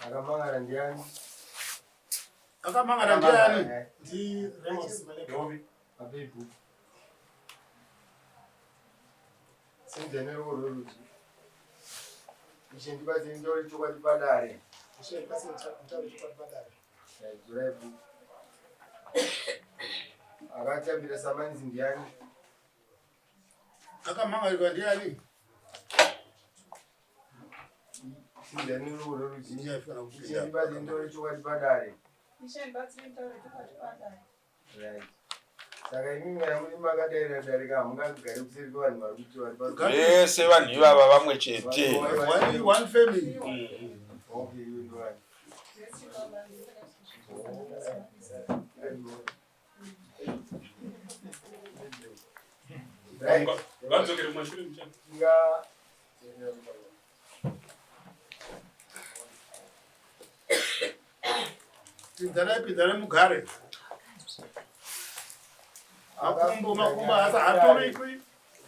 Akamangara ndiani? Akamangara ndiani? Ndi Raymond Simaneke. Dovi. Mabhebhu. Sinze neruoko rwerudyi. Ishe ndibatsire nditaure chokwadi padare. Ishe ndibatsire nditaure chokwadi padare. Dzorai bhuku. Akatambira samanzi ndiani? Akamangarirwa ndiani? Sinze neruoko rwerudyi. Ishe ndibatsire nditaure chokwadi padare. Ishe ndibatsire nditaure chokwadi padare. Right. Saka imimi kana muri makadaira darika hamungagare kuseri kwevanhu vari kuti vari pa Vese vanhu ivava vamwe chete. One, one family. Okay, iwe ndowani. Right. Vadzokere kumashure muchana. Nga Pinzanai pinzanai mugare. Makumbo makumbo asa haturikwi.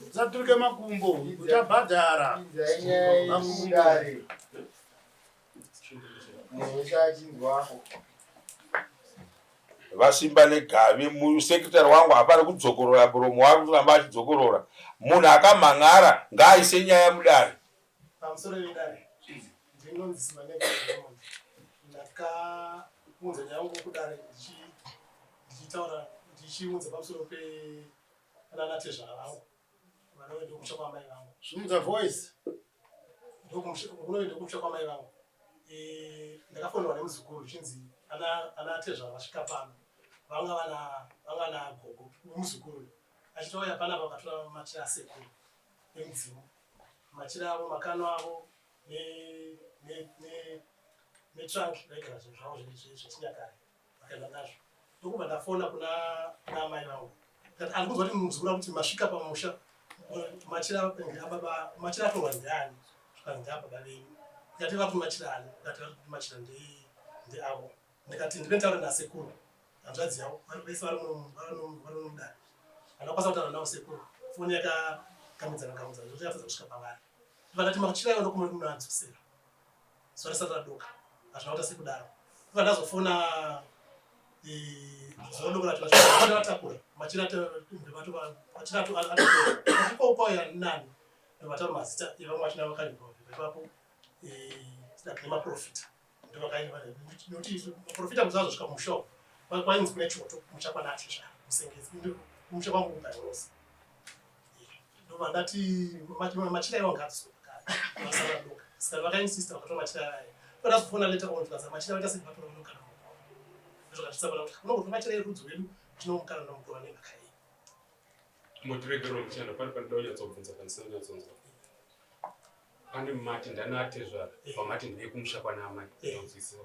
Usaturike makumbo uchabhadhara. Pinzai nyaya yenyu mudare. Munhu wese achinzwa. Vasimba negavi musekretary wangu hapana kudzokorora muromo wake kuramba achidzokorora. Munhu akamhan'ara ngaaise nyaya mudare. Pamusoro vedare, ndinonzi Simaneka Raymond. Ndakaunza nyaya yangu kudare ndichitaura ndichiunza pamusoro pevananatezvara vangu vanove ndokumusha kwamai vangu. Simudza voice. Kunove ndokumusha kwamai vangu. Ndakafonerwa nemuzukuru zvichinzi ana tezvara vasvika pano vanga vana vanga nagogo muzukuru achiti vauya panapa vakatora machira asekuru emudzimu, machira avo, makano avo netrunk vaigara zvinhu zvavo zvechinyakare vakaenda nazvo. Ndokubva ndafona kuna amai vangu ndikati andikuzwa kuti muzukuru akuti masvika pamusha machira ababa, machira atorwa ndiani? Zvikanzi ndeababa venyu. Ndikati vari machira ani? Ndikati vari machira ndeavo. Ndikati ndipe nditaure nasekuru hanzvadzi yavo vari vese vari mudare. Handakwanisa kutaura navo sekuru, foni yakakamidzana kamidzana zvekuti yakatadza kusvika pavari. Ndobva ndati machira iwo ndokumwe munoadzosera zuva risati radoka. Hazvina kuita sekudaro. Ndobva ndazofona zuva doka racho vatakura machira machira ato kwauya nani. Ndobva taura mazita evamwe vachina vakanyorwa ipapo nemaprofita ndokuti maprofita kuti azosvika kumusha uku kwainzi kune choto kumusha kwanatezvara musengezi kumusha kwangu kuBhairosi. Ndobva ndati machira iwo ngaadzoswe pakare vasaradoka. Saka vakainsista vakatora machira aya. Ndazofona later on zvikanzi machira vaita sei vatora vanogara mugova. Ndozvakasvitsa pana kuti unogotora machira erudzi rwedu tinomukana nomugova nemhaka yei. Motiregerero muchana pane panoda kunyatsobvunza pandisina kunyatsonzwa. Pane mati ndanatezvara pamati ndekumusha kwana amai. Ndonzwisisa.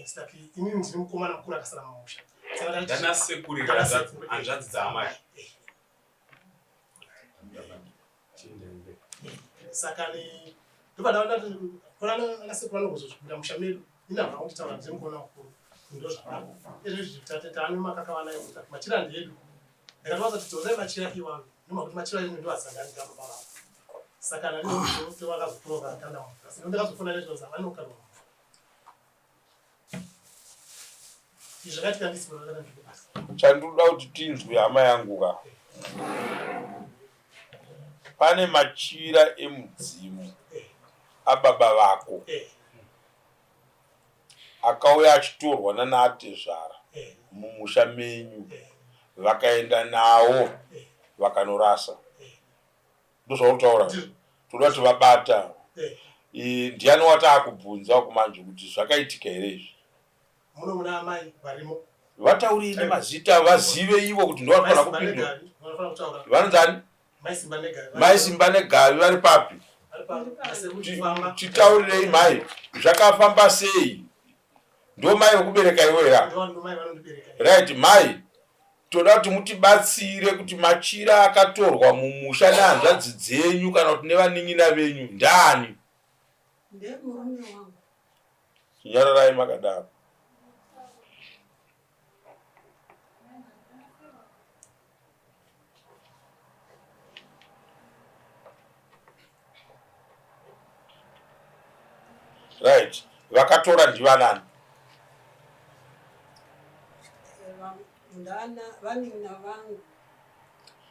Saka inini ndiri mukomana mukuru akasara mumusha. Saka Ndanasekuru Ndanasekuru. hanzvadzi dzaamai. Chiendai. Saka ni ndobva ndati kona anasekuru anogozozvipinda musha medu ini havana kunditaura ndiri mukomana mukuru ndo zvavako izvezvi taane makakavana ekuti machira ndeedu. Ndakatovaza kuti dzosai machira iwayo nemakuti machira enyu ndoasangani baba vangu. Saka nani vakazotora vakakanda mumvura. Saka ndakazofona nezvonzi havanokanwa mumvura. Izvi zvakaitika ndisipo ndakana ndiri kubasa. Chandinoda kuti tinzwe hama yangu ka, pane machira emudzimu ababa vako akauya achitorwa nanaatezvara mumusha menyu vakaenda nawo vakanorasa. Ndozvauri kutaura? Toda kuti vabata. Ndiani wataakubvunza kumanje kuti zvakaitika here izvi? Muno muna amai varimo. Vataurei nemazita vazive ivo kuti ndovanofanira kupindura. Negavi vanofanira kutaura. Vanonzani? Mai Simba Negavi. Mai Simba Negavi vari papi? Vari pa Chifamba. Titaurirei mai, zvakafamba sei? Ndo mai vekubereka iwe here? Ndo mai vanondibereka. Right, mai, toda kuti mutibatsire kuti machira akatorwa mumusha nehanzvadzi dzenyu kana kuti nevanin'ina venyu ndaani? Ndemurume wangu. Nyararai makadaro. Right. Vakatora ndivanani? Ndana vanin'ina vangu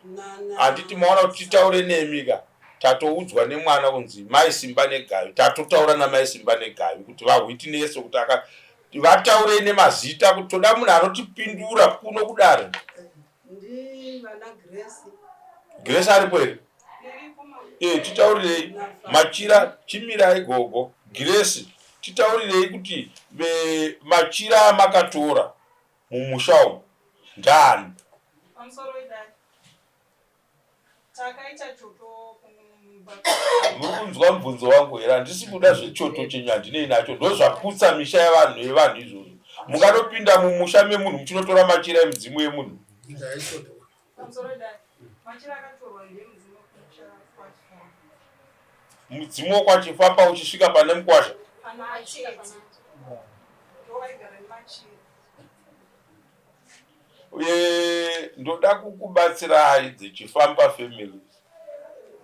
nana. Handiti maona kuti titaure nemi ka tatoudzwa nemwana kunzi mai Simba negavi tatotaura namai Simba negavi kuti vahwitinese kuti aka vataurei nemazita kuti toda munhu anotipindura kuno kudare. Ndi vana Grace. Grace aripo here? Eh, titaurirei machira chimirai gogo Grace titaurirei kuti machira amakatora mumusha umu ndani. Pamusoro wedare takaita choto kumba. Muri kunzwa mubvunzo wangu here? Handisi kuda zvechoto chenyu handinei nacho. Ndozvaputsa misha yevanhu yevanhu izvozvo. Munganopinda mumusha memunhu muchinotora machira emudzimu yemunhu. Pamusoro wedare machira akatorwa ndeemudzimu wekumusha kwaChifamba. Mudzimu wokwaChifamba uchisvika pane mukwasha. Pana atete ndovaigara nemachira. Uye ndoda kukubatsirai dzechifamba families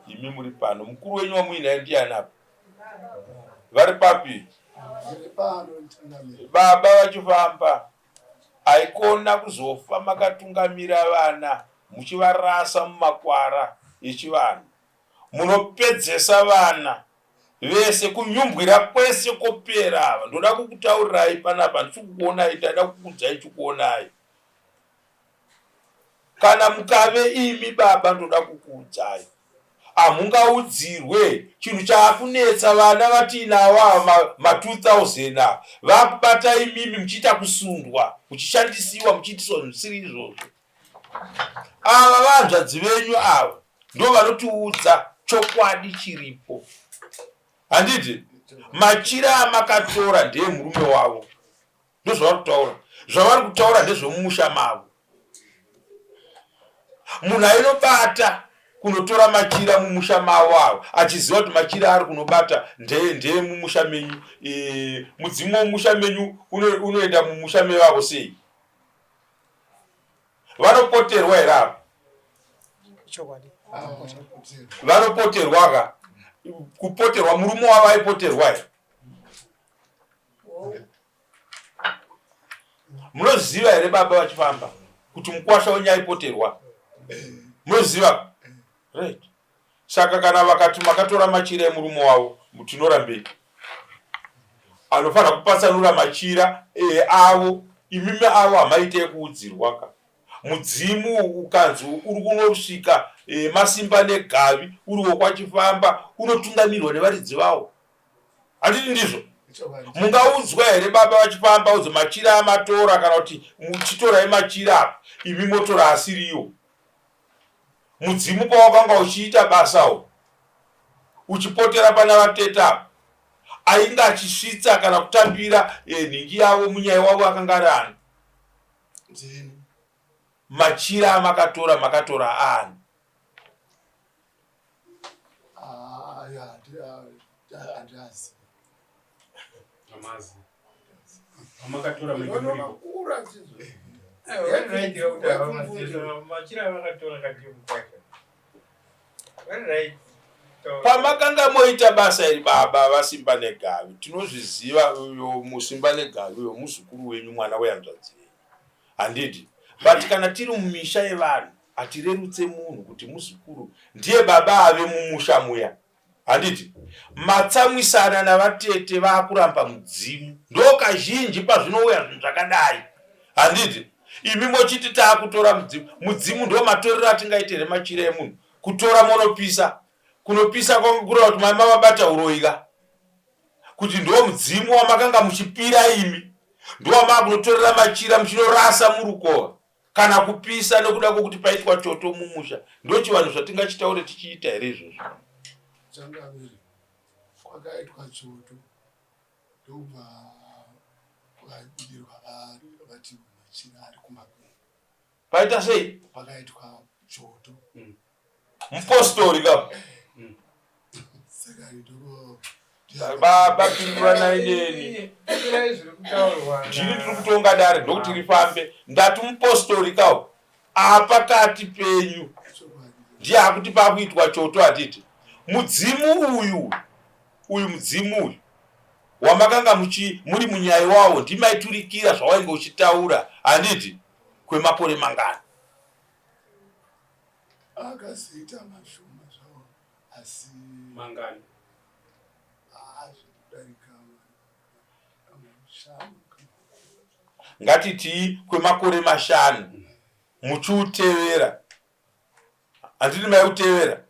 imi muri pano mukuru wenyu wamuinaye ndiyani apa vari papi baba vachifamba aikona kuzofa makatungamira vana muchivarasa mumakwara echivanhu munopedzesa vana vese kunyumbwira kwese kopera ava ndoda kukutaurirai panapa handisi kukuonai ndaida kukuudzai chikuonai kana mukave imi baba ndoda kukuudzai hamungaudzirwe chinhu chaakunetsa vana vatiinavo ava ma 2000 ava vakubata imimi muchiita kusundwa muchishandisiwa muchiitiswa zvisiri izvozvo Ava vahanzvadzi venyu ava ndo vanotiudza chokwadi chiripo. Handiti machira amakatora ndeemurume wavo, ndozvavari kutaura. Zvavari kutaura ndezvemumusha mavo. Munhu ainobata kunotora machira mumusha mavo ava achiziva kuti machira ari kunobata ndeemumusha menyu. E, mudzimu wemumusha menyu unoenda mumusha mevavo sei? Vanopoterwa here apa? Chokwadi. Vanopoterwa ka? Kupoterwa murume wavo aipoterwa here? Munoziva here baba vachifamba kuti mukwasha wenyu aipoterwa? Munoziva? Right. Saka kana vakati makatora machira emurume wavo tinorambei? Anofanira kupatsanura machira e, avo imimi avo hamaite ekuudzirwa ka. Mudzimu ukanzi uri kunosvika e, masimba negavi uri wokwaChifamba unotungamirwa nevaridzi vawo. Handiti ndizvo? Mungaudzwa here baba vachifamba udzo machira amatora kana kuti muchitorai machira apa imi motora asiriwo? Mudzimu pawakanga uchiita basa uku uchipotera pana vatete apa ainge achisvitsa kana kutambira eh, nhingi yavo munyai wavo akanga ari ani? Ndini. Machira amakatora makatora ani? Ah, ya, handiazi. Amazi. Amakatora menge muripo. Makura chizvo. Pamakanga moita basa iri baba vaSimba negavi tinozviziva uyo muSimba negavi uyo muzukuru wenyu mwana wehanzvadzi yenyu handiti but kana tiri mumisha yevanhu hatirerutse munhu kuti muzukuru ndiye baba ave mumusha muya Handiti matsamwisana navatete vakuramba mudzimu ndokazhinji pazvinouya zvinhu zvakadai handiti imi mochiti taakutora mudzimu mudzimu ndo matorero atingaite here machira emunhu kutora monopisa kunopisa kwanga kureva kuti mai mavabata uroyi ka kuti ndo mudzimu wamakanga muchipira imi ndowamakunotorera machira muchinorasa murukova kana kupisa nekuda kwokuti paitwa choto mumusha ndochivanhu zvatingachitaure tichiita here izvozvo Changamire, kwakaitwa choto ndokubva kwabudirwa vati machira ari kumba kwedu. Paita sei? Pakaitwa choto. Mupostori ka. Saka ndoko Baba pinduranai neni. Ndini ndiri kutonga dare ndokuti rifambe. Ndati mupostori kawo apakati penyu ndiye akuti pakuitwa choto hatiti mudzimu uyu uyu mudzimu uyu wamakanga muchi muri munyai wawo ndimaiturikira zvawainge uchitaura handiti kwemakore mangani? Akazoita mashoma zvawo asi mangani? Zvekudarika mashanu. Ngatitii kwemakore mashanu muchiutevera, handiti maiutevera?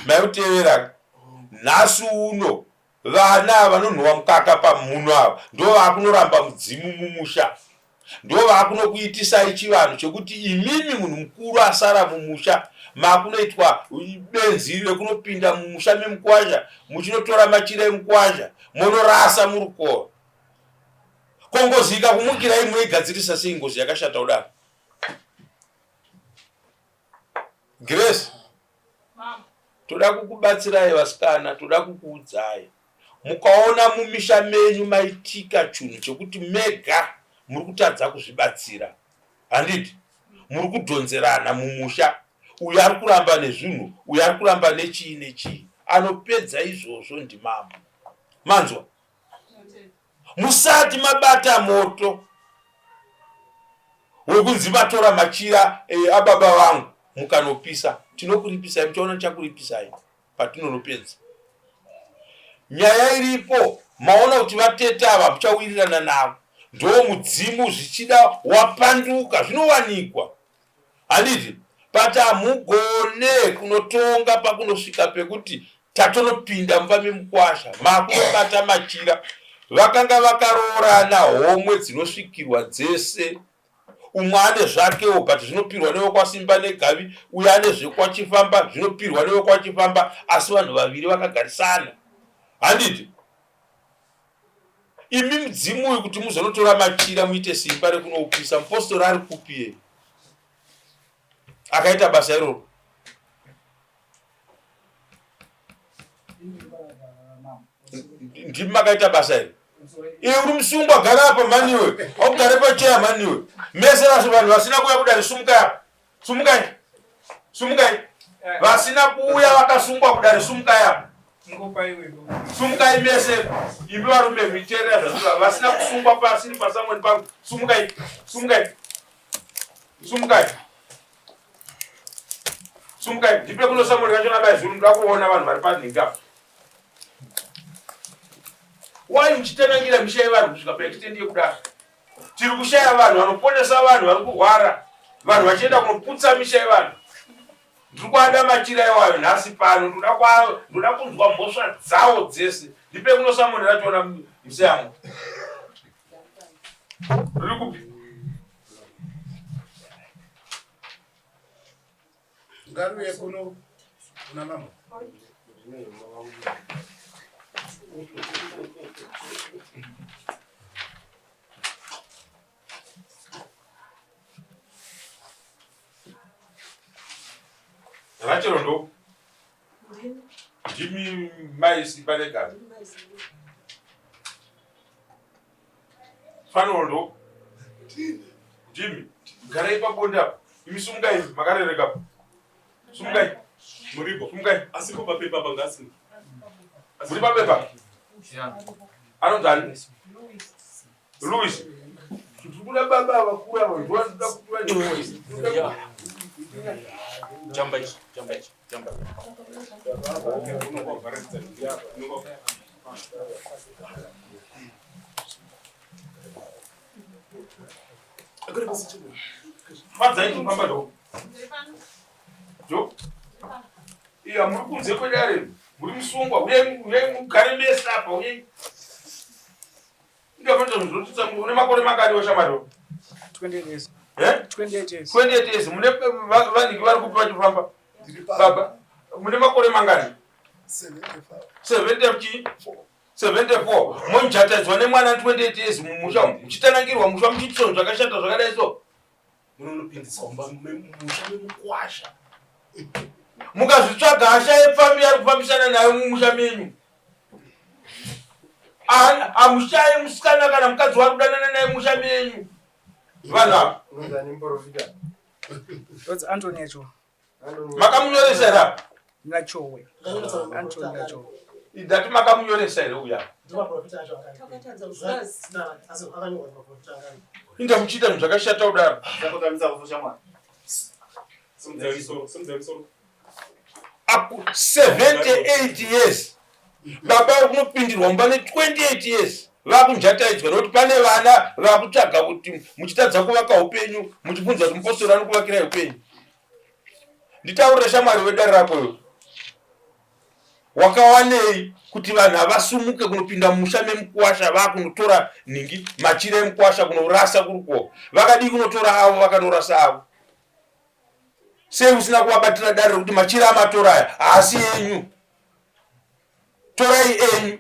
Maiutevera. Nhasi uno vana vanonhuwa mukaka pamhuno ava ndo vakunoramba mudzimu mumusha, ndo vakunokuitisai chivanhu chekuti imimi munhu mukuru asara mumusha makunoitwa benzi rekunopinda mumusha memukwasha muchinotora machira emukwasha monorasa murukova. Ko ngozi ikakumukirai munoigadzirisa sei ngozi yakashata kudaro? Grace, toda kukubatsirai vasikana, toda kukuudzai. Mukaona mumisha menyu maitika chunhu chekuti mega muri kutadza kuzvibatsira, handiti? Muri kudhonzerana mumusha, uyu ari kuramba nezvinhu, uyu ari kuramba nechii nechii. Anopedza izvozvo ndimambo. Manzwa? Musati mabata moto wekunzi vatora machira eh, ababa vangu mukanopisa, tinokuripisai, muchaona tichakuripisai patinonopedza nyaya iripo. Maona kuti vatete ava muchawirirana navo, ndo mudzimu zvichida wapanduka, zvinowanikwa handiti? But hamugone kunotonga pakunosvika pekuti tatonopinda mumba memukwasha makunobata machira. Vakanga vakaroorana homwe dzinosvikirwa dzese, umwe ane zvakewo but zvinopirwa newekwaSimba negavi, uyo ane zvekwachifamba zvinopirwa newekwachifamba, asi vanhu vaviri vakagarisana handiti? Imi mudzimu uyu kuti muzonotora machira muite simba rekunoupisa, mupostori ari kupi ye akaita basa iroro? Ndimi makaita basa iri. Iwe uri musungwa, gara apa mhani iwe, augare pacheya mhani iwe. Mese vaso vanhu vasina kuuya kudare, sumukai apa, sumukai, sumukai. Vasina kuuya vakasungwa kudare, sumukai apa, sumukai mese. Imi varume miteerera zvazviva, vasina kusungwa pasiri pasamweni pangu, sumukai, sumukai, sumukai, sumukai. Ndipe kuno samweni racho nabai zuru, ndoda kuona vanhu vari panhingi apa. Why muchitenangira misha yevanhu kusvika paextendi yekudaro? Tiri kushaya vanhu vanoponesa vanhu vari kurwara, vanhu vachienda kunoputsa misha yevanhu. Ndiri kuada machira iwayo nhasi pano, ndoda kunzwa mhosva dzawo dzese. Ndipe kuno samoni rachona museyamo. Riri kupi? Ngaruye kuno kuna mama. Rachelo ndo ndimi mai Simba negavi. Fanuel ndo ndimi. Garai pabonde apa. Imi sumukai, makarereka apa. Sumukai. Muripo. Sumukai. Asi ko papepa pangasi. Muri papepa? Anonzi ani? Louis. Tikuda baba vakura ava, ndovanoda kuti vane. Jamba ichi, jamba ichi, jamba. Fadzai chifamba do. Do. Iya muri kunze kwedare, muri musungwa, uyai uyai mugare mese apa, uyai. Ndinofanira kuzotitsa une makore mangani washamwari? 28 years. Eh? 28 years. 28 years. Mune vanhu vari kupi vachifamba? Baba, mune makore mangani? 75. 70 chi? 74. Monjatadzwa nemwana 28 years mumusha umu. Muchitanangirwa musha muchiitwa zvakashata zvakadai so. Munonopindiswa mumba musha memukwasha. Mukazvitsvaga hasha yepfambi yari kufambisana nayo mumusha menyu. Hamushayi musikana kana mukadzi wari kudanana naye musha menyu. Vanhu ava. Unonzi ani muprofita? Ndonzi Anthony Nyachowe. Makamunyoresa here apa? Nyachowe. Anthony Nyachowe. Ndati makamunyoresa here uya? Ndomaprofita acho Takatadza kuziva. asi akanyorwa maprofita angani. Inda muchiita zvinhu zvakashata kudaro. Sakotamisa kuso shamwari. Simudzai musoro, simudzai musoro. Apo 78 years baba vari kunopindirwa mumba ne28 years vakunjataidzwa nekuti pane vana vakutsvaga kuti muchitadza kuvaka upenyu muchibvunza kuti mupostori anokuvakirai upenyu. Nditaurire shamwari wedare rako iwe, wakawanei kuti vanhu havasumuke kunopinda mumusha memukuwasha vakunotora nhingi machira emukuwasha kunorasa kurikuwo vakadii kunotora avo vakanorasa avo? Sei usina kuvabatira dare rekuti machira amatora aya haasi enyu, torai enyu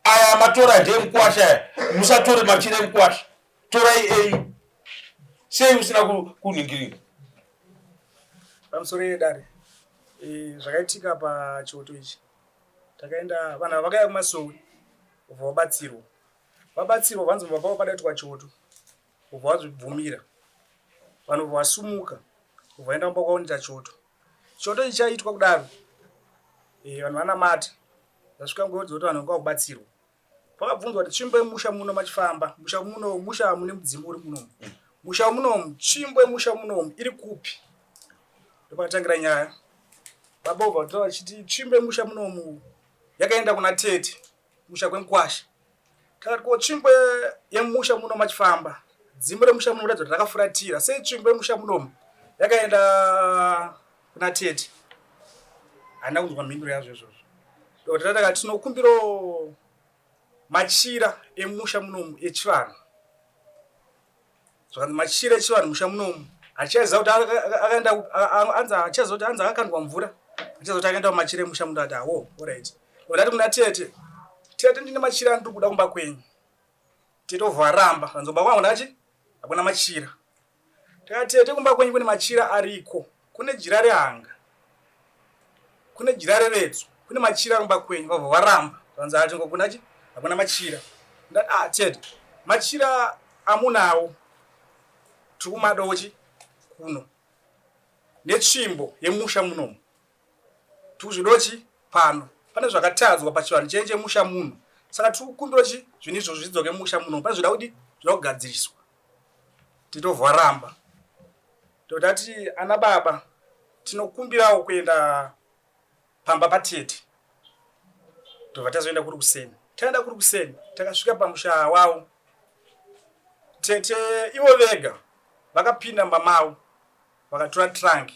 aya amatora ndeemukuwasha aya, musatore machira emukuwasha, torai enyu. Sei usina kunhingiringa? Pamusoro yedare, zvakaitika pachoto ichi, takaenda, vanhu ava vakauya kumasowe ubva vabatsirwa, vabatsirwa vanzi mumba pavo padaitwa choto, ubva vazvibvumira, vanhu ubva vasumuka ubva vaenda kumba kwavo kunoita choto. Choto ichi chaitwa kudaro, vanhu vanamata, zvasvika nguva yekuti vanhu vanga vakubatsirwa. Pakabvunzwa kuti tsvimbo yemusha muno machifamba, musha muno, musha mune mudzimu uri munomu, musha munomu, tsvimbo yemusha munomu iri kupi? Ndopakatangira nyaya. Baba ubva vataura vachiti tsvimbo yemusha munomu yakaenda kuna tete, musha kwemukwasha. Takati ko tsvimbo yemusha muno machifamba, dzimu remusha muno ratidza kuti rakafuratira, sei tsvimbo yemusha munomu yakaenda kuna tete? Handina kunzwa mhinduro yazvo izvozvo. Ndokutata takati tinokumbirawo machira emusha munomu echivanhu. Zvakanzi machira echivanhu musha munomu hatichaziva kuti akaenda, anzi hatichaziva kuti anzi akakandwa mvura, hatichaziva kuti akaenda mumachira emusha muno. Ati awo, alright. Ndati kuna tete, tete ndine machira andiri kuda kumba kwenyu. Tete obva aramba, anzi kumba kwangu ndachi hakuna machira. Takati tete kumba kwenyu kune machira ariko, kune jira rehanga, kune jira reretso, kune machira kumba kwenyu. Vabva varamba, vanzi ati ngokuna chi hakuna machira. Ndati ah tete, machira amunawo tiri kumadawo chi kuno netsvimbo yemusha munomu tiri kuzvidawo chi pano, pane zvakatadzwa pachivanhu chenyu chemusha muno, saka tiri kukumbira chi zvinhu izvozvo zvidzoke musha munomu, pane zvoda kudi zvoda kugadziriswa. Titovharamba totati ana baba tinokumbirawo kuenda pamba patete, tobva tazoenda kuri kuseni. Taenda kuri kuseni, takasvika pamusha wavo tete ivo vega vakapinda mumba mavo vakatora trunk,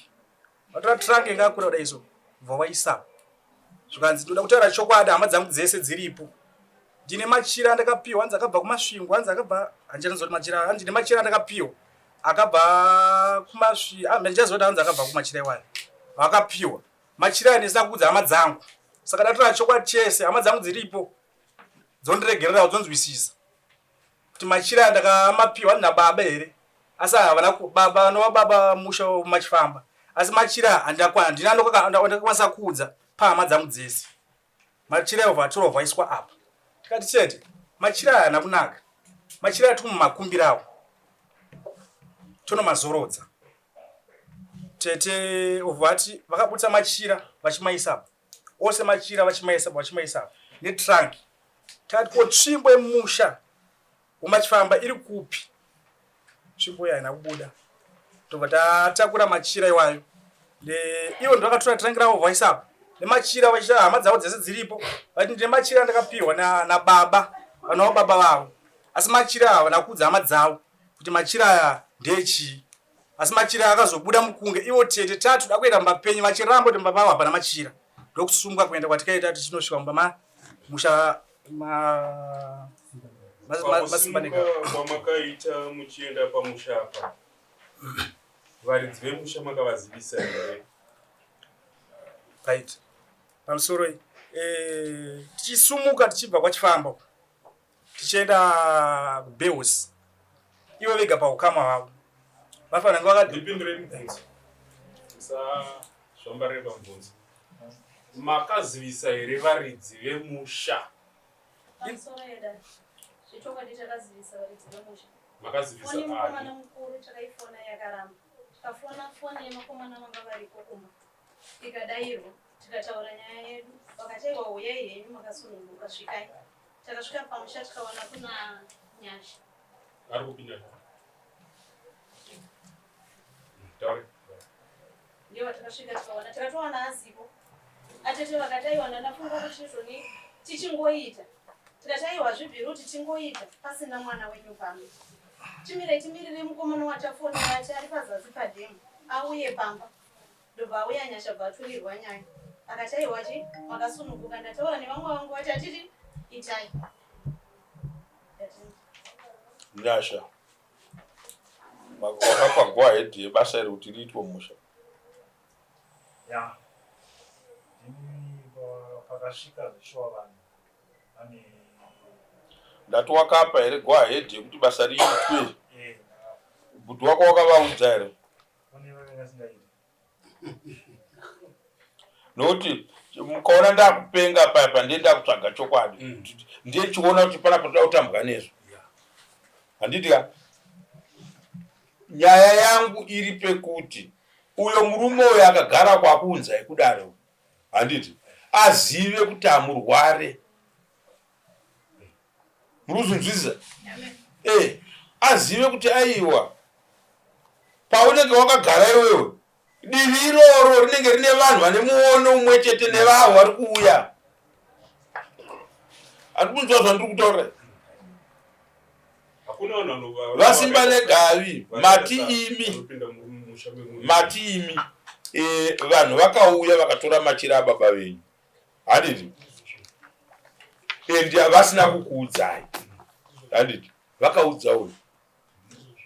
vatora trunk inga yakura kudai so, bva vaisapo. Zvikanzi ndoda kutaura chokwadi, hama dzangu dzese dziripo, ndine machira andakapiwa, hanzi akabva kuMasvingo, hanzi akabva, handichaziva kuti machira, hanzi ndine machira andakapiwa akabva kuMasvingo, handichaziva kuti hanzi akabva kumachira iwayo vakapiwa machira aya, ndisina kuudza hama dzangu, saka ndatora chokwadi chese, hama dzangu dziripo dzondiregererawo, dzonzwisisa kuti machira aya ndakamapiwa nababa here, asi havana baba vanova baba musha machifamba, asi machira handina ndakakwanisa kuudza pahama dzangu dzese. Machira ayo vatorwa vaiswa apa, tikati chete machira aya haana kunaka, machira aya tikumakumbirawo tonomazorodza. Tete vati vakabutsa machira vachimaisa apa ose, machira vachimaisa apa, vachimaisa apa netrunk. Takati ko tsvimbo yemusha wemachifamba iri kupi? Tsvimbo iyi haina kubuda, tobva tatakura machira iwayo, ivo ndovakatora trangi ravo vaisa apa nemachira, vachita hama dzavo dzese dziripo, vati ndine machira andakapiwa nababa vanova baba vavo, asi machira aya havana kuudza hama dzavo kuti machira aya ndechii, asi machira aya akazobuda mukunge ivo tete tatoda kuenda mumba penyu vachiramba kuti mumba pavo hapana machira, ndokusungwa kuenda kwatikaita tichinosvika mumba musha Pakusimuka kwamakaita muchienda pamusha apa, varidzi vemusha makavazivisa here? Right, pamusoro tichisumuka tichibva kwaChifamba tichienda kuBeus, ivo vega paukama hwavo vafanira kunge Ndipindurei mubvunzo, musazvambarire pamubvunzo. Makazivisa here varidzi vemusha? Pamusoro yedare, zvechokwadi takazivisa varidzi vemusha. Makazivisa Foni yemukomana ani? mukuru takaifona yakaramba, tikafona foni yemakomana vanga variko kumba ikadairwa. Tikataura nyaya yedu vakati aiwa huyai henyu makasununguka svikai. Takasvika pamusha tikawana kuna Nyasha. Ari kupinda. Taure. Ndiyo vatakasvika tikawana takatowana asipo. Atete vakati aiwa ndandafunga kuti izvoni tichingoita. Tikati aiwa hazvibviri kuti tingoita pasina mwana wenyu pano. Chimirai timirire mukomana watafonera ati ari pazasi padhemu auye pamba. Ndobva auya Nyasha bva aturirwa nyaya. Akati aiwa chi makasununguka ndataura nevamwe vangu vati atiti itai. Nyasha wakapa go ahead yebasa iri kuti riitwe mumusha. Ya ndini pakasvika zveshuwa vanhu vane Ndati wakapa here go ahead yekuti basa riitwe. Eh, Bhuti wako wakavaudza here? kune vave vasingaiti. Nokuti mukaona ndakupenga paya pa ndiye ndakutsvaga chokwadi. Ndiye chiona kuti panapa toda kutambwa nezvo. Handiti ka? Nyaya yangu iri pekuti uyo murume uyo akagara kwakuunzai kudaro handiti azive kuti hamurware. Muri kuzvinzwisisa? Eh, azive kuti aiwa paunenge wakagara iwewe divi iroro rinenge rine vanhu vane muono umwe chete nevavo vari kuuya. Handi kunzwa zvandiri kutaura? Hakuna vanhu vanova Vasimba negavi mati imi vanopinda mumusha memunhu. mati imi e, vanhu vakauya vakatora machira ababa venyu handiti and vasina kukuudzai handiti vakaudza uyu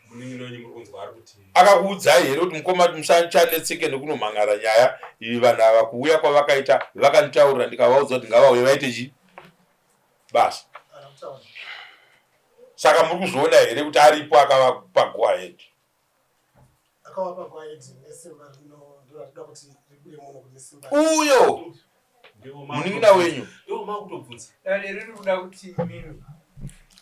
Munin'ina wenyu muri kunzwa ari kuti akakuudzai here kuti mukoma musachanetseke nekunomhan'ara nyaya iyi vanhu ava kuuya kwavakaita vakanditaurira ndikavaudza kuti ngavauye vaite chii basa. Saka muri kuzviona here kuti aripo akavapa go ahead? Akavapa go ahead nesimba rino ndoratoda kuti ribude muno kuti nesimba. Uyo munin'ina wenyu. Ndivo makutobvunza. Dare riri kuda kuti imimi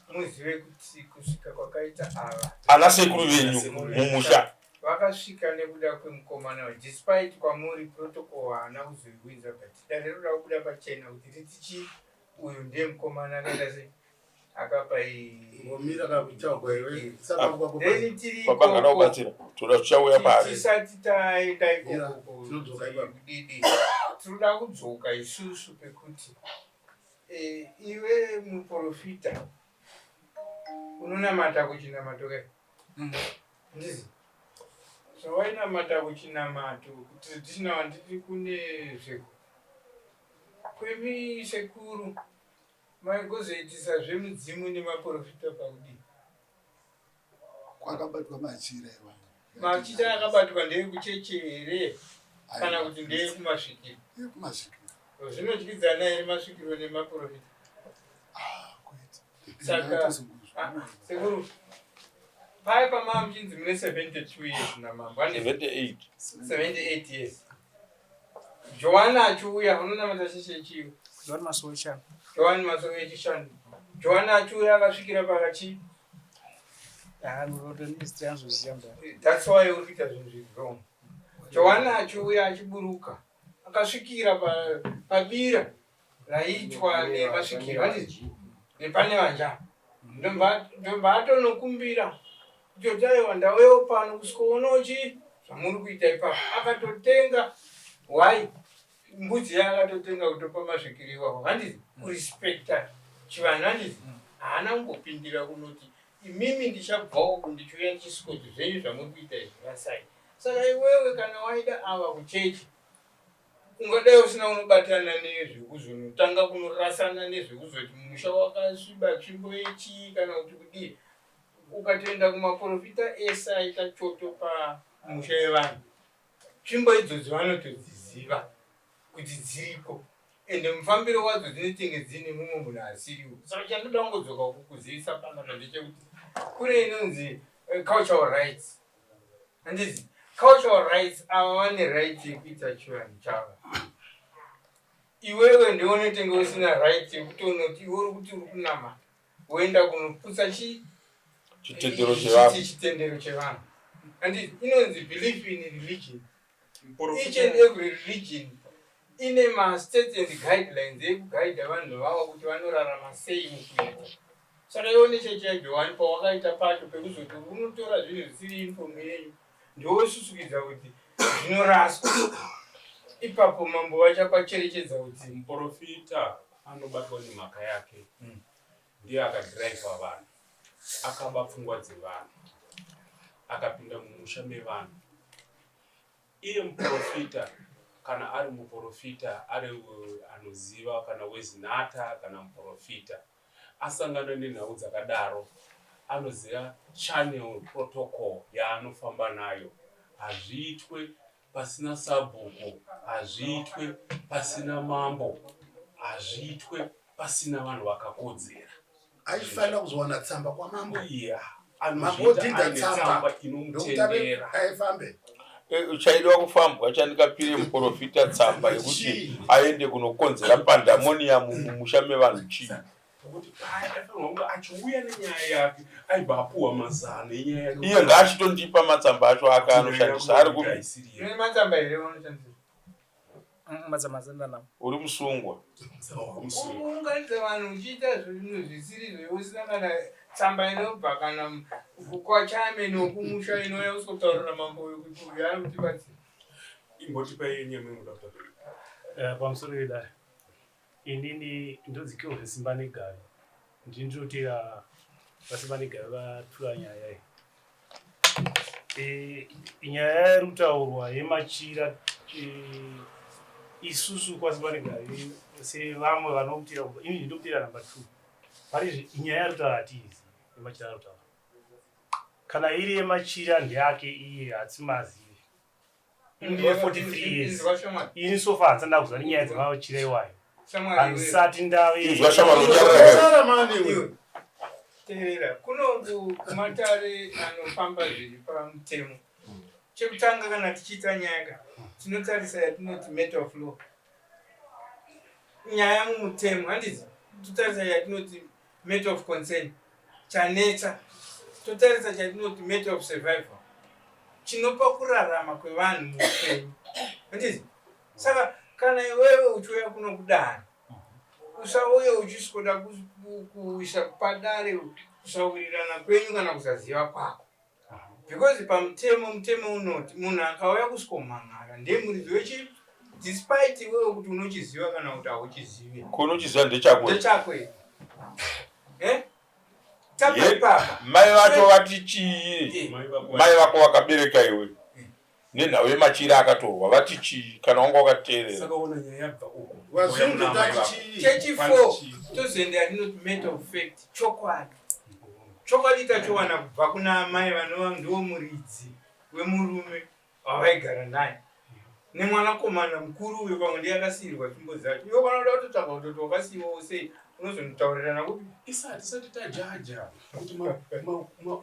muzive kuti kusvika kwakaita ava Ana sekuru venyu mumusha. Vakasvika nekuda kwemukomana uyu despite kwamuri protocol haana kuzoihwinza but dare rinoda kubuda pachena kuti riti chii uyu ndiye mukomana akaita sei akapa Ngomira kakuchagwa iwe. Then tiri Baba ngana ikoko kubatsira. Toda tichauya paari. tisati taenda ikoko Tinodzoka ipapo. kudidi tinoda kudzoka isusu pekuti eh, iwe muprofita unonamata kuchinamato kai ndizi zvawainamata kuchinamato traditional handiti kune zveko kwemi sekuru maigozoitisa zvemudzimu nemaprofita pakudii Kwakabatwa machira iwa. Machira akabatwa ndeyekucheche here kana kuti ndeyekumasvikiro? Yekumasvikiro. Zvinodyidzana here masvikiro nemaprofita? Saka sekuru paya pamaa muchinzi mune 72 years namambo ane 78. 78 years. Joana achiuya unonamata cheche chiyo. Joana Masowe Chishanu. Joana Masowe Chishanu. Joana achiuya akasvikira pakachi. That's why uri kuita zvinhu zviri wrong. Joana achiuya achiburuka akasvikira pabira raiitwa nemasvikiro handiti nepane vanja ndobva atonokumbira kutoti aiwa ndauyawo pano kusvikoonawo chii zvamuri kuita ipapo akatotenga hwai mbudzi yaakatotenga kutopa masvikiro iwawo handiti kurespecta chivanhu handiti haana kumbopindira kunoti imimi ndichabvawo uku ndichiuya ndichisvikoti zvenyu zvamuri kuita izvi rasai saka iwewe kana waida ava kuchechi ungadai usina unobatana nezvekuzonotanga kunorasana nezvekuzoti musha wakasviba tsvimbo yechii kana kuti kudii ukatoenda kumaprofita ese aita choto pamusha yevanhu tsvimbo idzodzo vanotodziziva kuti dziriko ende mufambiro wadzo dzinetenge dziine mumwe munhu asiriwo saka chandoda kungodzoka kukuzivisa panapa ndechekuti kune inonzi eh, cultural rights Handizi cultural rights ava vane right yekuita chivanhu chavo. Iwewe ndiwe unotenge usina right yekutonoti iwe uri kuti uri kunamata woenda kunoputsa chi Chitendero chevanhu. Chitendero chevanhu. Handizi inonzi belief in religion. Each and every religion Ine mastates and guidelines ekugaidha vanhu vavo kuti vanorarama sei mukuita. Saka iwe nechechi yaJohani pawakaita pacho pekuzoti unotora zvinhu zvisiri uniform yenyu ndowosusukidza kuti zvinoraswa. Ipapo mambo vachapacherechedza kuti Muporofita anobatwa nemhaka yake ndiye akadhiraivha vanhu, akaba pfungwa dzevanhu, akapinda mumusha mevanhu. Iye muporofita kana ari muporofita ari anoziva kana wezinata kana muporofita asangana nenhau dzakadaro anoziva channel protocol yaanofamba nayo. Hazviitwe pasina sabhuku, hazviitwe pasina mambo, hazviitwe pasina vanhu vakakodzera. Aifanira kuzowana tsamba kwamambo. Yeah, Mambo anozviita odhinda aine tsamba tsamba ndokuti ave inomutendera. aifambe. Chaidiwa kufambwa chandikapire muprofita tsamba yekuti Chii? aende kunokonzera pandamonium mumusha mevanhu chii? Nokuti paya aifanirwa kunge achiuya nenyaya yake aibva apuhwa mazano enyaya yake. Iye ngaachitondipa matsamba acho ake anoshandisa ari kupi? Une matsamba here vanoshandisa? Matsamba asina nawo. Uri musungwa. Uri kuunganidza vanhu uchiita zvinhu zvisiri zve usina kana tsamba inobva kana kwachairman wekumusha inouya kuzotaurira mambo uyu kuti uyu ari kutibatsira. Imbotipai nyaya yemuda kutaura. Pamusoro pedare, inini ndodzikiwa zvesimba negavi, ndini ndinotera vasimba negavi vatura nyaya iyi. Nyaya iri kutaurwa yemachira, isusu kwasimba negavi sevamwe vanomutera, ini ndinotera namba 2 pari nyaya iri kutaura hatiizi yemachira ari kutaura. Kana iri yemachira ndeyake iye, hatimazivi. Ini ndine 43 years. Inzwa shamwari. Ini so far handisati ndakuzwa nenyaya dzemachira iwayo. Shamwari iwe. Handisati ndave. Inzwa shamwari, unyarara. Sara mani iwe. Iwe. Teerera, kunoku kumatare anofamba zviri pamutemo. Chekutanga kana tichiita nyaya ka, tinotarisa yatinoti matter of law. Nyaya mumutemo, handiti? Totarisa yatinoti matter of concern. Chanetsa. Totarisa chatinoti matter of survival. Chinopa kurarama kwevanhu muupenyu. Handiti? Saka kana iwewe uchiuya kuno kudare, usauye uchisikoda kuisa padare kusawirirana kwenyu kana kusaziva kwako. Because pamutemo, mutemo unoti munhu akauya kusvikomhan'ara ndiye muridzi wechi, despite iwewe kuti unochiziva kana kuti hauchizivi. Kunochiziva ndechako. Ndechako here? Tabva ipapa. Mai vacho vati chii? Mai vako vakabereka iwe. Nenhau yemachira akatorwa vati chii kana wanga wakateerera? Saka ona nyaya yabva uko. Vazhinji tati chii? Chechi4 tozoenda yatinoti matter of fact, chokwadi. Chokwadi tachowana kubva kuna amai vanova ndiwo muridzi wemurume wavaigara naye nemwanakomana mukuru uyo, pamwe ndiye akasiyirwa tsvimbo dzacho. Iwe kana uda kutotsvaga kutoti wakasiyiwawo sei, unozonotaurirana kupi? Isa tisati tajaja kuti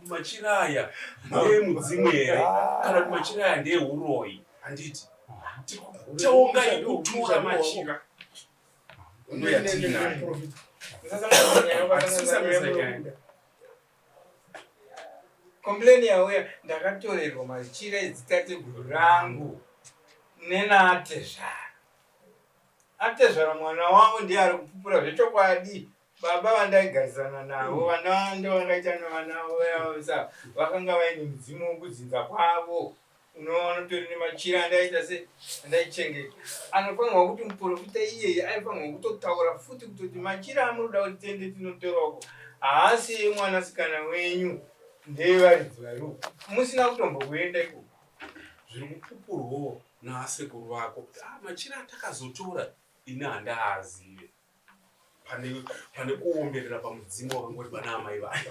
machira aya ndeemudzimu here kana kuti machira aya ndeeuroyi, handiti? Taonga yekutura machira ndoyatiinayo. Musasanganisa nyaya. Complain yauya, ndakatorerwa machira edzitateguru rangu nenaatezvara. Atezvara mwana wavo ndiye ari kupupura zvechokwadi. Baba vandaigarisana navo, vana ndovakaita nevana vavo, vakanga vaine mudzimu wekudzinza kwavo. Unoona utori nemachira andaita se andaichengeta. Anofanirwa kuti muprofita iyeye aifanirwa kutotaura futi kutoti machira amunoda kuti tiende tinotora uko haasi emwanasikana wenyu, ndeevaridzi vari uko, musina kutombokuenda ikoko. Zviri kupupurwawo naasekuru vako kuti machira atakazotora ini handaazive. Pane kuomberera pamudzimu wakangori pana amai vako.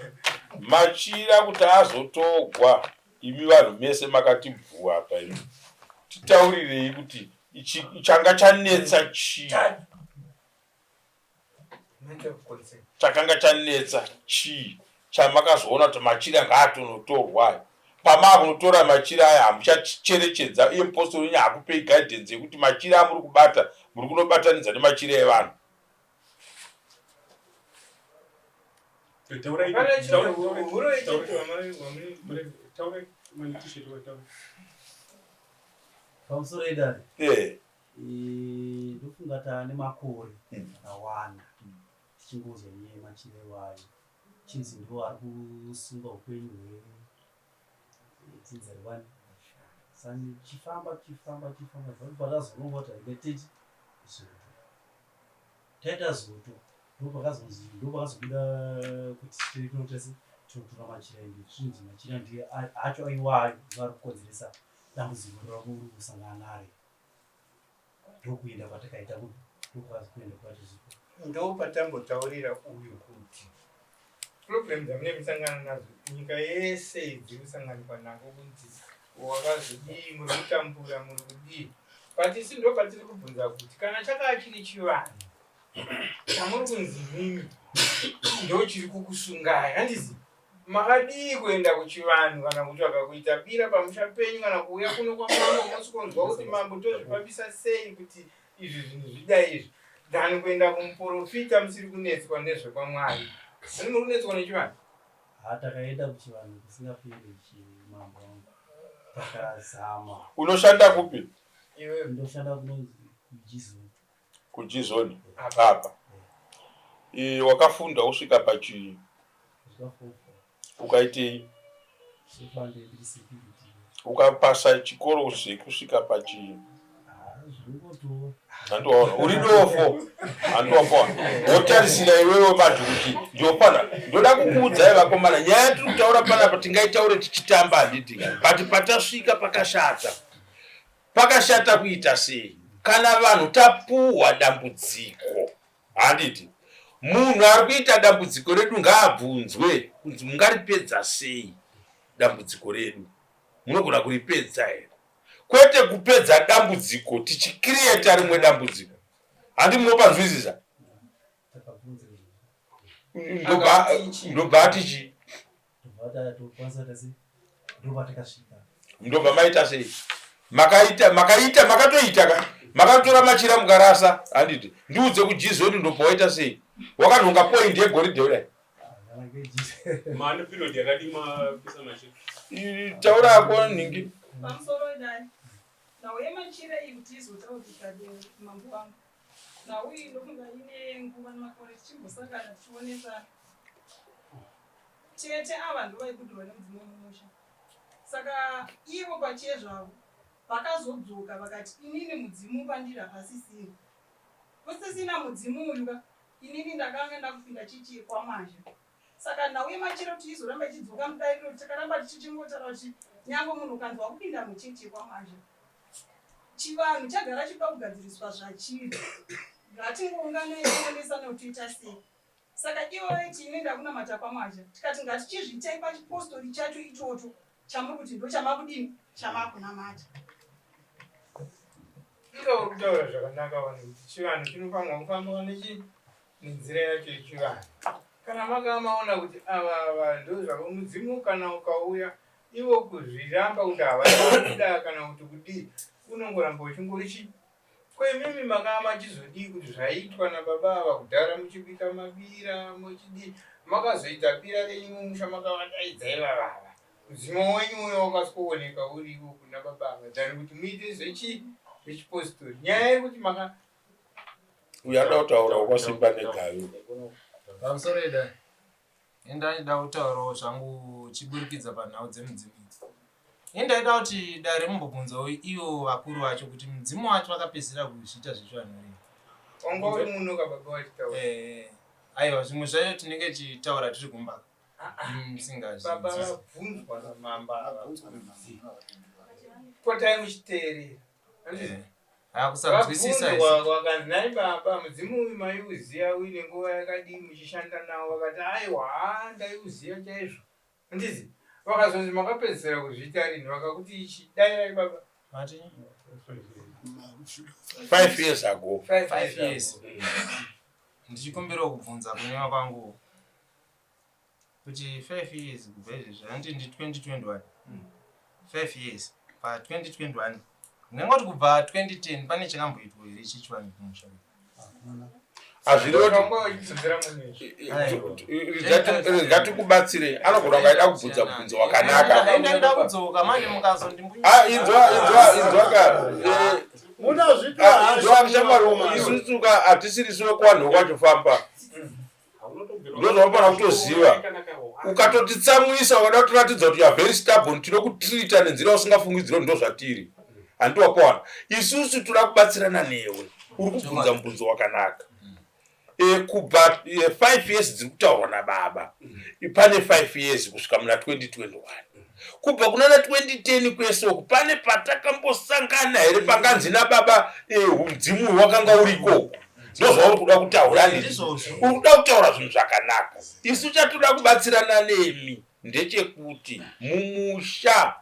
Machira kuti azotogwa, imi vanhu mese makati bvu apa imi. Titaurirei kuti changa chanetsa chii? Chakanga chanetsa chii? Chamakazoona kuti machira ngaatonotorwa aya. Pamaakunotora machira aya hamuchacherechedza, iye mupostori wenyu haakupei guidance yekuti machira amuri kubata muri kunobatanidza nemachira evanhu. Pamusoro edare. Ndofunga taane makore akawanda tichingonzwa nyaya yemachira iwayo chinzi ndo ari kusunga upenyu hwedzinza rewani sani tichifamba tichifamba tichifamba zvakubva tazoronga kuti hainga teti zoto taita zoto ndopakazonzi ndopakazobuda kuti tinoita se tinotora machira edu zvinzi machira ndiye acho aiwayo ndo ari kukonzeresa dambudziko rakuri kusangana naro ndokuenda kwatakaita kupi ndokwakazi kuenda kwatiziko Ndopatambotaurira uyu kuti problem dzamune musangana nadzo nyika yese dziri kusanganikwa nako kunzi wakazodii muri kutambura muri kudii but isi ndo patiri kubvunza kuti kana chakaa chiri chivanhu chamuri kunzi mimi ndo chiri kukusungai handizi makadii kuenda kuchivanhu kana kutsvaga kuita bira pamusha penyu kana kuuya kuno kwamambo mosikonzwa kuti mambo tozvifambisa sei kuti izvi zvinhu zvidai izvi than kuenda kumuprofita musiri kunetswa nezvekwamwari ani muri kunetswa nechivanhu Ha takaenda kuchivanhu kusingaperi chimambo wangu takazama Unoshanda kupi? Ndoshanda kunonzi kuJizoni. KuJizoni apa. E, wakafunda usvika pachii? Kusvika form four. Ukaitei? So far ndiri security. Ukapasa chikoro zvekusvika pachii? Zvinongotova. Handiwaona uri dofo, handiwaona wotarisira iwewe vanhu kuti ndopana. Ndoda kukuudzai vakomana, nyaya yatiri kutaura panapa tingaitaure tichitamba handiti, but patasvika pakashata. Pakashata kuita sei? Kana vanhu tapuhwa dambudziko, handiti, munhu ari kuita dambudziko redu ngaabvunzwe kunzi mungaripedza sei dambudziko redu, munogona kuripedza here? Kwete kupedza dambudziko tichikiriyeta rimwe dambudziko. Handi munopanzwisisa? Ndobva ati chii? Ndobva maita sei? Makaita makaita makatoita ka makatora machira mukarasa handiti ndiudze kujizoni ndobva waita sei? Wakanhonga point yegoridhe kudai. Mane period yakadii mapisa machira? Taura hako nhingi. Pamusoro idai. Nhau yemachira iyi kuti izotaurika mambo wangu. Nhau iyi ndofunga ine nguva nemakore tichimbosangana tichionesana. Tete ava ndovaibudirwa nemudzimu wemumusha. Saka ivo pachezvavo vakazodzoka vakati inini mudzimu pandiri hapasisiri. Kusisina mudzimu uyu ka inini ndakanga ndakupinda chichi kwamwazha. Saka nhau yemachira kuti izoramba ichidzoka mudariro takaramba tichichingotaura kuti nyangwe munhu ukanzi wakupinda muchechi yekwamwazha chivanhu chagara chikuda kugadziriswa zvachiri ngatingounganai tionesana kuti toita sei saka ivo vaiti ini ndakunamata kwamwazha tikati ngatichizviitai pachipostori chacho ichocho chamuri kuti ndochamakudini chamakunamata Inga uri kutaura zvakanaka wani kuti chivanhu chinofanirwa kufamba nechi nenzira yacho yechivanhu. Kana makava maona kuti ava ava ndozvavo mudzimu kana ukauya ivo kuzviramba kuti havana kuda kana kuti kudii unongoramba uchingori chi ko imimi makava machizodii kuti zvaiitwa nababa ava kudhara muchibika mabira muchidii makazoita bira renyu mumusha makavadaidza ivavava Mudzimu wenyu uyo wakasikooneka uriwo kuna baba ava than kuti muite zvechi zvechipositori. Nyaya yekuti maka Uyo anoda kutaura wakasimba negavi. Pamusoro ida indaida kutaurawo zvangu chiburikidza panhau dzemudzimu idzi. Indaida kuti dare mumbobvunzawo ivo vakuru vacho kuti mudzimu wacho vakapedzisira kuzviita zvechivanhu rini. Wanga uri muno ka baba vachitaura. Eh, aiwa zvimwe zvacho tinenge tichitaura tiri kumba. Baba vabvunzwa namambo ava potai muchiteerera Kusanzwisisa Vabvunzwa vakanzi nhai baba mudzimu uyu maiuziva uine nguva yakadii muchishanda nawo vakati aiwa haa ndaiuziva chaizvo handizi vakazonzi makapedzisira kuzviita rini vakakuti ichi dairai baba 5 years ago 5 years ndichikumbirawo kubvunza kunyaya kwangu kuti 5 years kubva izvezvi hanti ndi 2021 5 years pa 2021 ndingangoti kubva 2010 pane chakamboitwa here chichivanhu kumusha Rega tikubatsire anogona kunge aida kubvunza mubvunzo wakanaka. Ndaida kudzoka manje mukazondimbunya. Ah, inzwa inzwa inzwa ka. Munazvitoashamwari isusu ka hatisiri siwe kwanhu kwachofamba. Ndozvaunofana kutoziva. Ukatotitsamwisa ukada kutiratidza kuti you are very stubborn tinokutreata nenzira usingafungidziri kuti ndozvatiri. Handiti wakawana. Isusu toda kubatsirana newe. Uri kubvunza mubvunzo wakanaka. E, kubva e, 5 years dziri kutaurwa nababa pane 5 years kusvika muna 2021 kubva kunana 2010 kwese uku pane patakambosangana here panganzi nababa e, mudzimu uyu wakanga uriko ndozvauri kuda kutaura nini uri kuda kutaura zvinhu zvakanaka isu chatoda kubatsirana nemi ndechekuti mumusha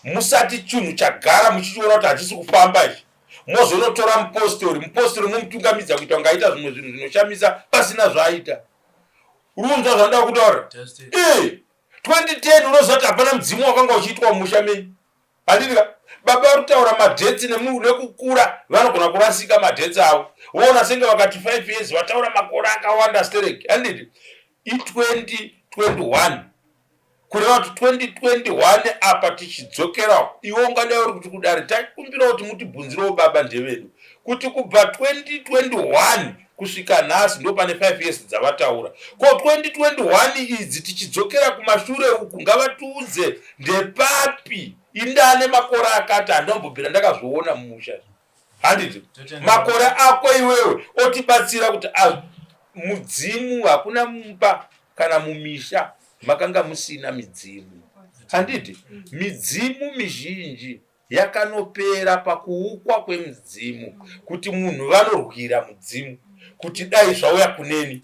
musati chinhu chagara muchichiona kuti hachisi kufamba ichi mozonotora mupostori mupostori momutungamidza kuita kunge aita zvimwe zvinhu zvinoshamisa pasina zvaaita uri kunzwa zvandoda kutaura ee 2010 unoziva kuti hapana mudzimu wakanga uchiitwa mumusha menyu handiti ka baba vari kutaura madhetsi nekukura vanogona kurasika madhetsi avo voona senge vakati 5 years vataura makore akawanda sterek handiti i2021 kureva kuti 2021 apa tichidzokera iwe ungadai uri kuti kudare takumbira kuti mutibvunzirewo baba ndevedu kuti kubva 2021 kusvika nhasi ndo pane 5 years dzavataura ko 2021 idzi tichidzokera kumashure uku ngavatiudze ndepapi indane makore akati handambobvira ndakazviona mumusha handiti makore ako iwewe otibatsira kuti mudzimu hakuna mumba kana mumisha makanga musina midzimu handiti midzimu mizhinji yakanopera pakuukwa kwemudzimu kuti munhu vanorwira mudzimu kuti dai zvauya kuneni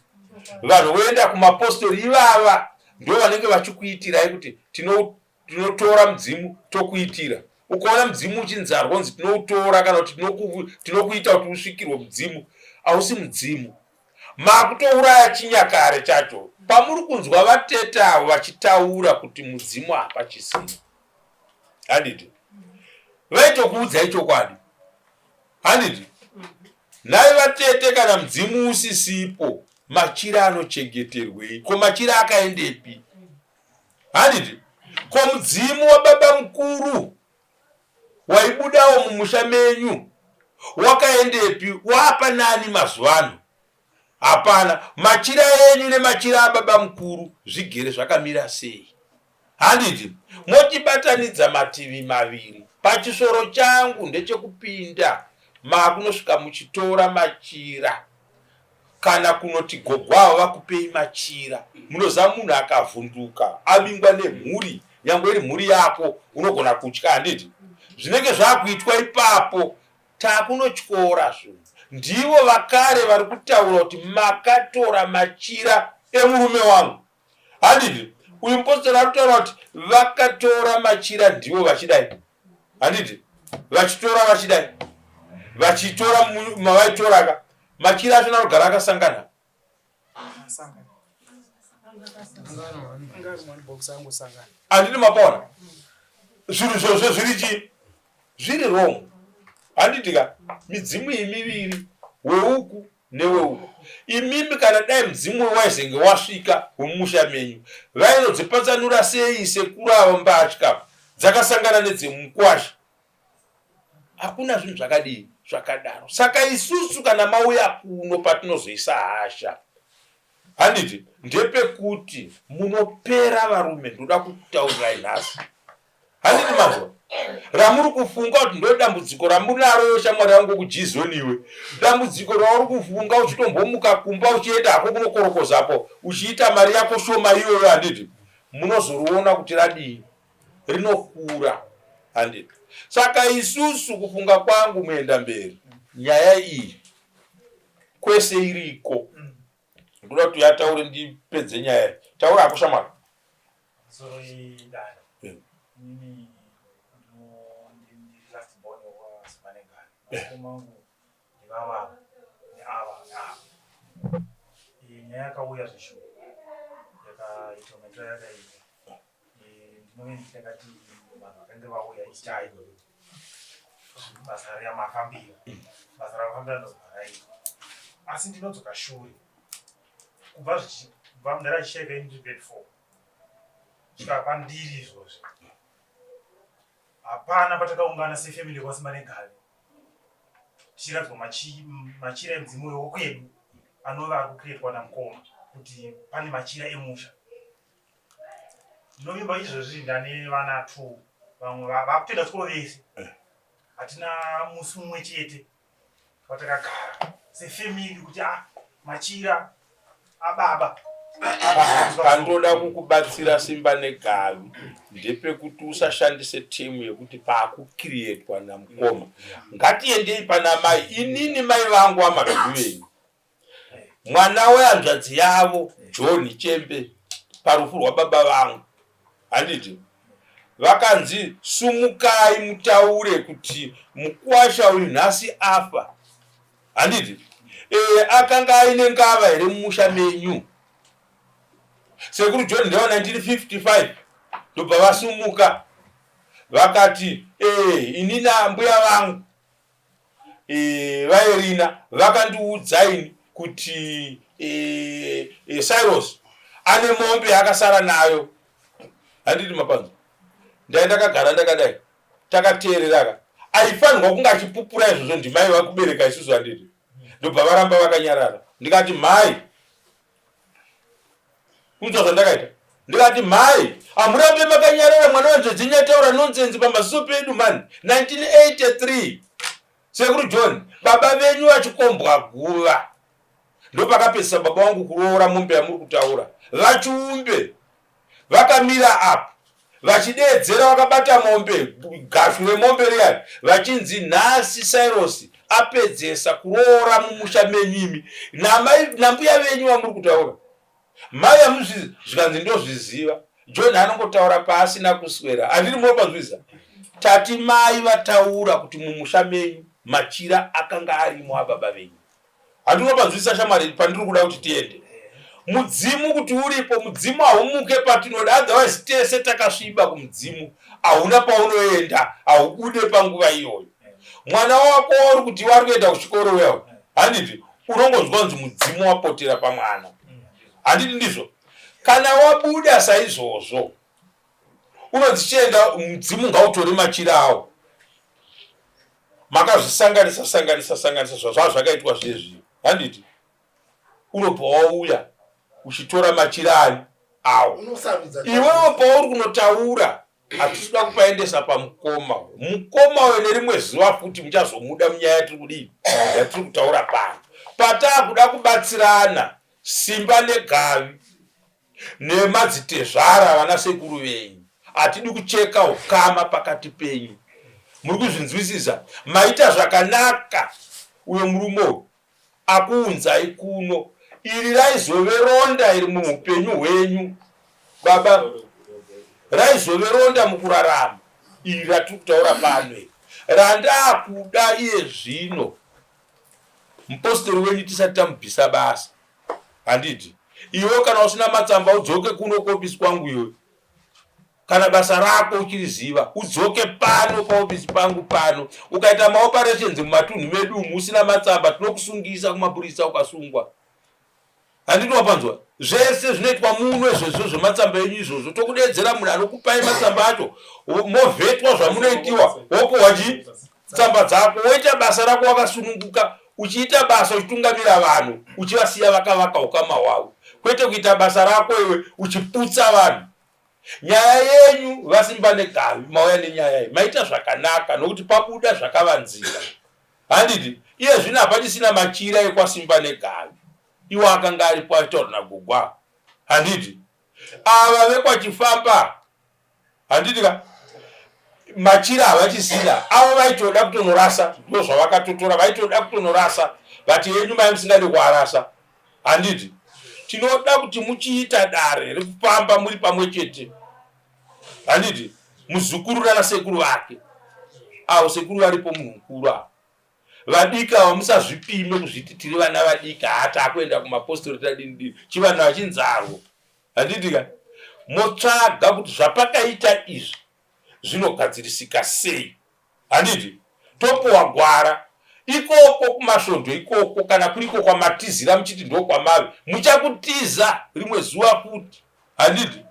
vanhu voenda kumapostori ivava ndo vanenge vachikuitirai kuti tinotora mudzimu tokuitira ukaona mudzimu uchinzarwa unzi tinoutora kana kuti tinokuita kuti usvikirwe mudzimu hausi mudzimu makutouraya chinyakare chacho pamuri kunzwa vatete avo vachitaura kuti mudzimu hapachisina handiti vaitokuudzai chokwadi handiti nhai vatete kana mudzimu usisipo machira anochengeterwei ko machira akaendepi handiti ko mudzimu wababa mukuru waibudawo mumusha menyu wakaendepi wapa nani mazuva ano hapana machira enyu nemachira ababa mukuru zvigere zvakamira sei handiti motibatanidza mativi maviri pachisoro changu ndechekupinda maakunosvika muchitora machira kana kunoti gogo avo vakupei machira munoziva munhu akavhunduka avingwa nemhuri nyangwe iri mhuri yako unogona kutya handiti zvinenge zvakuitwa ipapo takunotyora zvinhu ndivo vakare vari kutaura kuti makatora machira emurume wangu handiti uyu mupostori ari kutaura kuti vakatora machira ndivo vachidai handiti vachitora vachidai vachitora mavaitoraka machira acho anogara akasangana handiti mapaona zvinhu zvozvo zviri chii zviri wrong handiti ka midzimu iyi miviri weuku neweuku imimi kana dai mudzimu waizenge wasvika wemumusha menyu vainodzipatsanura sei sekuru avo mbatya dzakasangana nedzemukwasha hakuna zvinhu zvakadii zvakadaro saka isusu kana mauya kuno patinozoisa hasha handiti ndepekuti munopera varume ndoda kutaurirai nhasi handiti manzwa ramuri kufunga kuti ndo dambudziko ramunaro shamwari yangu kujizoniwe dambudziko rauri kufunga uchitombomuka kumba uchienda hako kunokorokozapo uchiita mari yako shoma iyoyo handiti munozoriona kuti radii rinokura handiti saka isusu kufunga kwangu muenda mberi nyaya iyi kwese iriko ndoda kuti uyataure ndipedze nyaya taura hako shamwari Soro idare. Inini ndiri last born waSibanegari. Vakoma vangu ndivava neava neava. Iyi nyaya yakauya zveshuwa yakaitwa maitiro ayakaitwa. Ndinove ndakati vanhu vakange vauya itai basa riamafambira basa ramafambira ndobva raitwa asi ndinodzoka shure kubva kubva mudhara achishaika ini ndiri grade 4 kusvika pandiri izvozvi hapana patakaungana sefamily kwasimba negavi. Tichiradzwa machira emudzimu wekwedu anova ari kucreatwa namukoma kuti pane machira emusha. Ndinovimba izvozvi ndane vana two vamwe vakutoenda chikoro vese. Hatina musi mumwe chete watakagara sefamily kuti ah machira ababa. Pandoda kukubatsira Simba negavi ndepekuti usashandise temu yekuti paakukiriyetwa namukoma. Ngatiendei pana mai. Inini mai vangu amazulu venyu. Mwana wehanzvadzi yavo John Chembe parufu rwababa vangu handiti vakanzi sumukai mutaure kuti mukuwasha uyu nhasi afa handiti e, akanga aine ngava here mumusha menyu sekuru John ndewa 1955 ndobva vasumuka vakati e, inini ambuya vangu e, vaErina vakandiudza ini kuti e, e, Cyrus ane mombe yaakasara nayo handiti mapanzo ndai ndakagara ndakadai takateerera ka aifanirwa kunge achipupura izvozvo ndimai vakubereka isusu handiti ndobva varamba vakanyarara ndikati mhai Kunzwa zvandakaita. Ndikati mhai, hamurambe makanyarara mwana wanzvedzi nyataura nonsense pamaziso pedu mani. 1983 Sekuru John, baba venyu vachikombwa guva. Ndopakapedzisa baba wangu kuroora mombe yamuri kutaura. Vachiumbe vakamira apo vachideedzera vakabata mombe gashu remombe riyani vachinzi nhasi Cyrus apedzesa kuroora mumusha menyu imi namai nambuya venyu vamuri kutaura mai amuzvizi zvikanzi ndozviziva John anongotaura paasina kuswera handiri munopanzwisa tati mai vataura kuti mumusha menyu machira akanga arimo ababa venyu Handina panzwisisa shamwari pandiri kuda kuti tiende. Mudzimu kuti uripo, mudzimu haumuke patinoda otherwise tese takasviba kumudzimu. Hauna paunoenda, haubude panguva iyoyo. Mwana wako wauri kuti wari kuenda kuchikoro uya, handiti unongonzwa kunzi mudzimu wapotera pamwana. Handiti ndizvo? Kana wabuda saizvozvo, unonzi chienda mudzimu ngautore machira awo. Makazvisanganisa sanganisa sanganisa zvazvaa zvakaitwa zviye zviye handiti unobva wauya uchitora machira ani awo iwewe pauri kunotaura hatisi kuda kupaendesa pamukoma mukoma uyo nerimwe zuva futi muchazomuda munyaya yatiri kudii yatiri kutaura pano pataakuda kubatsirana simba negavi nemadzitezvara vana sekuru venyu hatidi kucheka ukama pakati penyu muri kuzvinzwisisa maita zvakanaka uyo murume uyu akuunzai kuno iri raizove ronda iri muupenyu hwenyu baba raizove ronda mukurarama iri ratiri kutaura pano iri randaakuda iye zvino mupostori wenyu tisati tamubvisa basa Handiti iwe kana usina matsamba udzoke kuno kuofisi kwangu iwe. Kana basa rako uchiriziva udzoke pano paofisi pangu pano. Ukaita maoperations mumatunhu medu umu usina matsamba tinokusungisa kumapurisa ukasungwa. Handiti wapanzwa? Zvese zvinoitwa muno izvozvo zvematsamba enyu izvozvo tokudeedzera munhu anokupai matsamba acho movhetwa zvamunoitiwa wopuhwa chii? Tsamba dzako woita basa rako wakasununguka uchiita basa uchitungamira vanhu uchivasiya vakavaka ukama hwavo kwete kuita basa rako iwe uchiputsa vanhu. Nyaya yenyu vaSimba negavi mauya nenyaya iyi maita zvakanaka nokuti pabuda zvakavanzika handiti iye zvino hapachisina machira ekwaSimba negavi iwo akanga aripo achitaura nagogo ava handiti ava vekwaChifamba handiti ka machira havachisina avo vaitoda kutonorasa ndozvavakatotora vaitoda kutonorasa but yenyu mai musingade kuarasa handiti tinoda kuti muchiita dare rekufamba muri pamwe chete handiti muzukuru nana sekuru vake avo sekuru varipo munhu mukuru avo vadiki avo musazvipime kuzviti tiri vana vadiki haa takuenda kumapostori tadini dini chivanhu hachinzarwo Handiti ka? Motsvaga kuti zvapakaita izvi zvinogadzirisika sei. Handiti? Topuwa gwara. Ikoko kumasvondo ikoko kana kuriko kwamatizira muchiti ndokwamave, muchakutiza rimwe zuva futi. Handiti?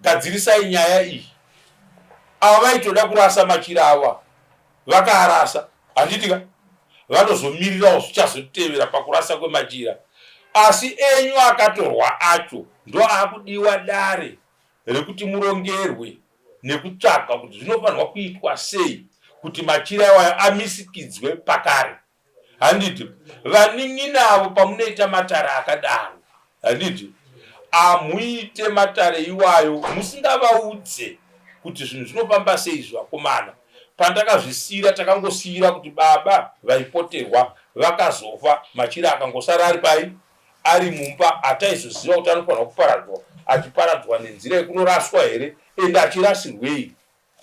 Gadzirisai nyaya iyi. Ava vaitoda kurasa machira avo ava. Vakaarasa. Handiti ka? Vanozomirirawo zvichazotevera pakurasa kwemachira. Asi enyu akatorwa acho ndoakudiwa dare rekuti murongerwe nekutsvaga kuti zvinofanirwa kuitwa sei kuti machira iwayo amisikidzwe pakare. Handiti vanin'ina avo pamunoita matare akadaro, handiti hamuite matare iwayo musingavaudze kuti zvinhu zvinofamba sei izvi vakomana. Pandakazvisiira takangosiira kuti baba vaipoterwa vakazofa machira akangosara ari pai ari mumba hataizoziva kuti anofanirwa kuparadzwa achiparadzwa nenzira yekunoraswa here ende achirasirwei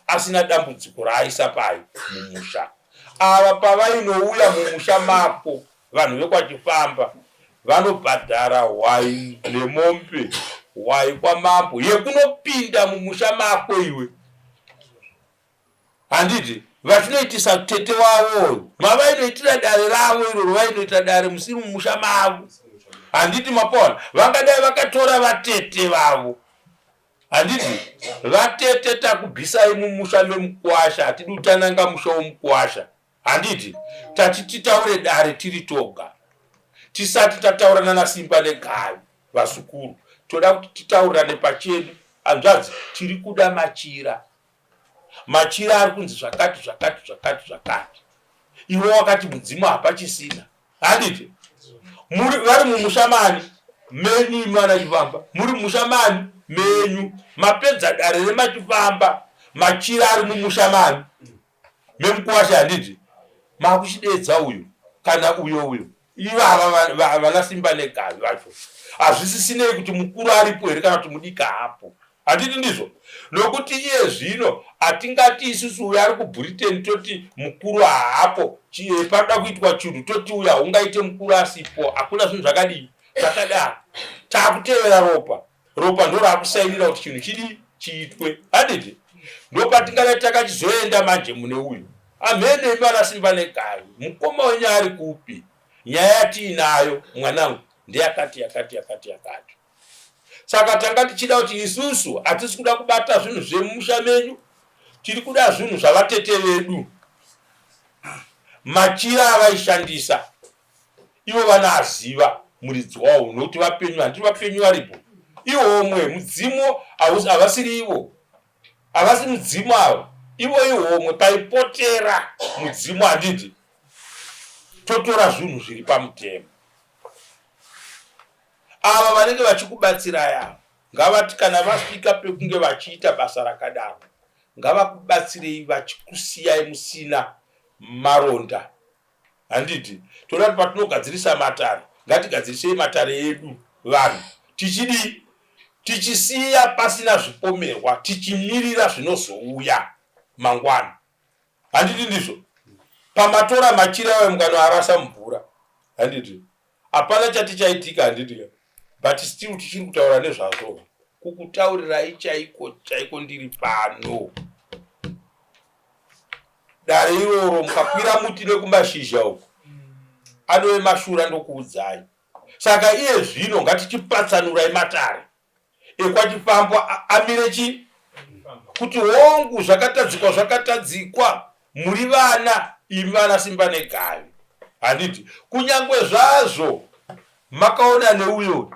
asina dambudziko raaisa pai mumusha. Ava pavainouya mumusha mako vanhu vekwaChifamba vanobhadhara hwai nemombe hwai kwamambo yekunopinda mumusha mako iwe handiti vachinoitisa tete wavo mavainoitira dare ravo iroro vainoita dare musiri mumusha mavo handiti mapona vangadai vakatora vatete vavo Handiti vatete takubvisai mumusha memukwasha hatidi kutananga musha womukwasha handiti tati titaure dare tiri toga tisati tataura nana Simba negavi vazukuru toda kuti titaurirane pachedu hanzvadzi tiri kuda machira machira ari kunzi zvakati zvakati zvakati zvakati iwe wakati mudzimu hapachisina handiti muri vari mumusha mani menyu imi vana chifamba muri mumusha mani menyu mapedza dare remachifamba machira ari mumusha mani memukuwasha handiti makuchideedza uyu kana uyo uyo ivava vana simba negavi vacho hazvisisinei kuti mukuru aripo here kana kuti mudiki haapo handiti ndizvo nokuti iye zvino hatingati isusu uyo ari kubritain toti mukuru haapo eh, panoda kuitwa chinhu toti uyo haungaite mukuru asipo hakuna zvinhu zvakadii zvakadaro taakutevera ropa ropa ndorakusainira kuti chinhu chidii chiitwe handiti ndopatingadai takachizoenda manje mune uyu amhene imi vana simba negavi mukoma wenyu ari kupi nyaya yatiinayo mwanangu ndeyakati yakati yakati yakati saka tanga tichida kuti isusu hatisi kuda kubata zvinhu zvemusha menyu tiri kuda zvinhu zvavatete vedu machira avaishandisa ivo vanoaziva muridzi wawo nokuti vapenyu handiti vapenyu varipo ihomwe mudzimu havasiri ivo havasi mudzimu avo ivo ihomwe paipotera mudzimu handiti totora zvinhu zviri pamutemo ava vanenge vachikubatsirai ava ngavati kana vasvika pekunge vachiita basa rakadaro ngavakubatsirei vachikusiyai musina maronda Handiti toda kuti patinogadzirisa matare ngatigadzirisei matare edu vanhu tichidii tichisiya pasina zvipomerwa tichimirira zvinozouya mangwana. Handiti ndizvo? Pamatora machira ayo mukanoarasa mumvura handiti hapana chati chaitika handiti ka but still tichiri kutaura nezvazvo kukutaurirai chaiko chaiko ndiri pano. Dare iroro mukakwira muti nekumashizha uku anove mashura ndokuudzai. Saka iye zvino ngatichipatsanurai matare ekwaChifambwa amire chi kuti hongu zvakatadzikwa zvakatadzikwa muri vana imi vana Simba negavi handiti kunyangwe zvazvo makaona neuyo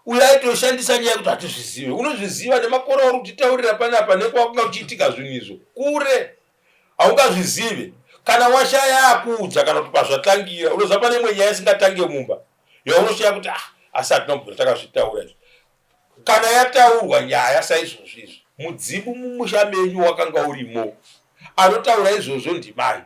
uyo aitoshandisa nyaya yekuti hatizvizive unozviziva nemakore auri kutitaurira panapa nekwakanga kuchiitika zvinhu izvo kure haungazvizive kana washaya akuudza kana kuti pazvatangira unoziva pane imwe nyaya isingatange mumba yaunoshaya kuti ah asi hatina kubvira takazvitaura izvi kana yataurwa nyaya saizvozvo izvi mudzimu mumusha menyu wakanga urimo anotaura izvozvo ndimai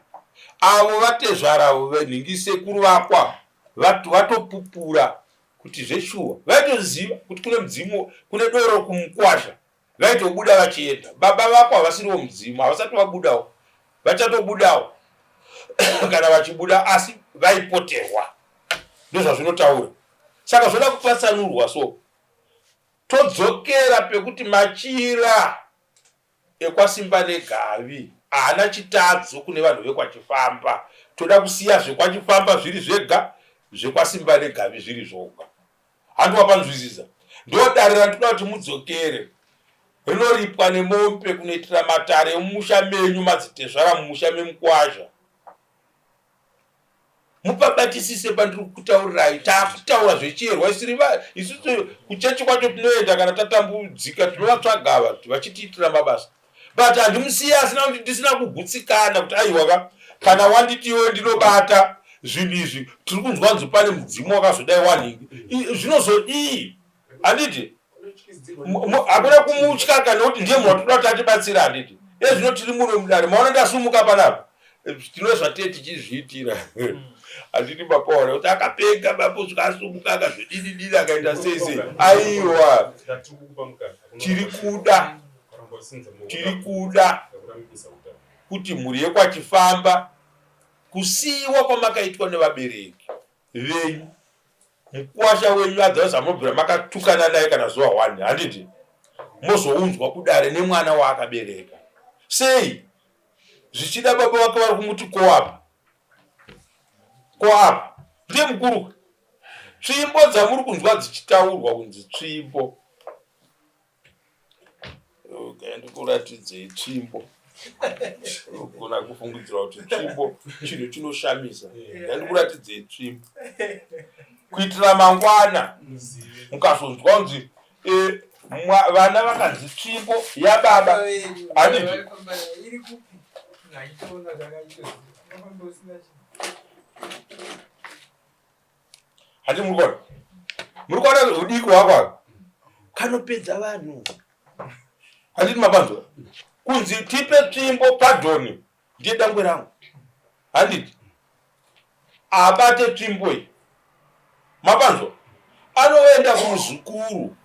avo vatezvara venhingi sekuru vakwa vatopupura kuti zveshuwa vaitoziva kuti kune mudzimu kune doro kumukwasha vaitobuda vachienda baba vako havasiriwo mudzimu havasati vabudawo vachatobudawo kana vachibuda asi vaipoterwa ndozvazvinotaura saka zvoda kupatsanurwa so todzokera pekuti machira ekwaSimbanegavi haana chitadzo kune vanhu vekwaChifamba. Toda kusiya zvekwaChifamba zviri zvega, zvekwaSimbanegavi zviri zvoga. Handi wapanzwisisa? Ndodare randinoda kuti mudzokere. Rinoripwa nemombe kunoitira matare emumusha menyu madzitezvara mumusha memukwasha. Mupabatisise pandiri kutaurirai. Takutaura zvechiyerwa isiri isusu kuchechi kwacho tinoenda kana tatambudzika tinovatsvaga ava vachitiitira mabasa. But handimusiye asina kuti ndisina kugutsikana kuti aiwa ka kana wanditi iwe ndinobata zvinhu izvi tiri kunzwa nzi pane mudzimu wakazodai wanhingi zvinozodii handiti hakuna kumutya kana kuti ndiye munhu watoda kuti atibatsira handiti ezvino tiri muno mudare maona ndasumuka panapa tino zvatee tichizviitira handiti mapaona kuti akapenga maposvika asumuka akazodidididi akaita sei sei aiwa tiri kuda tiri kuda kuti mhuri yekwachifamba kusiiwa kwamakaitwa nevabereki venyu mukuwasha wenyu otherwise hamunobvira makatukana naye kana zuva one handiti mozounzwa kudare nemwana waakabereka sei zvichida baba vake vari kumuti koapa koapa ndiye mukuru tsvimbo dzamuri kunzwa dzichitaurwa kunzi tsvimbo Okay, ndikuratidzei tsvimbo. Unogona kufungidzira kuti tsvimbo chinhu chinoshamisa. Ndikuratidzei tsvimbo. Kuitira mangwana mukazonzwa kunzi eh, vana vakanzi tsvimbo yababa. Handiti? Iri kupi? Ndaitoona zvakaita. Unofamba usina chinhu. Handi muri kuona? Muri kuona hudiki hwako aka? Kanopedza vanhu. Handiti mapanzwa? Kunzi tipe tsvimbo pardon ndiye dangwe rangu. Handiti? Abate tsvimbo iyi. Mapanzwa? Anoenda kumuzukuru.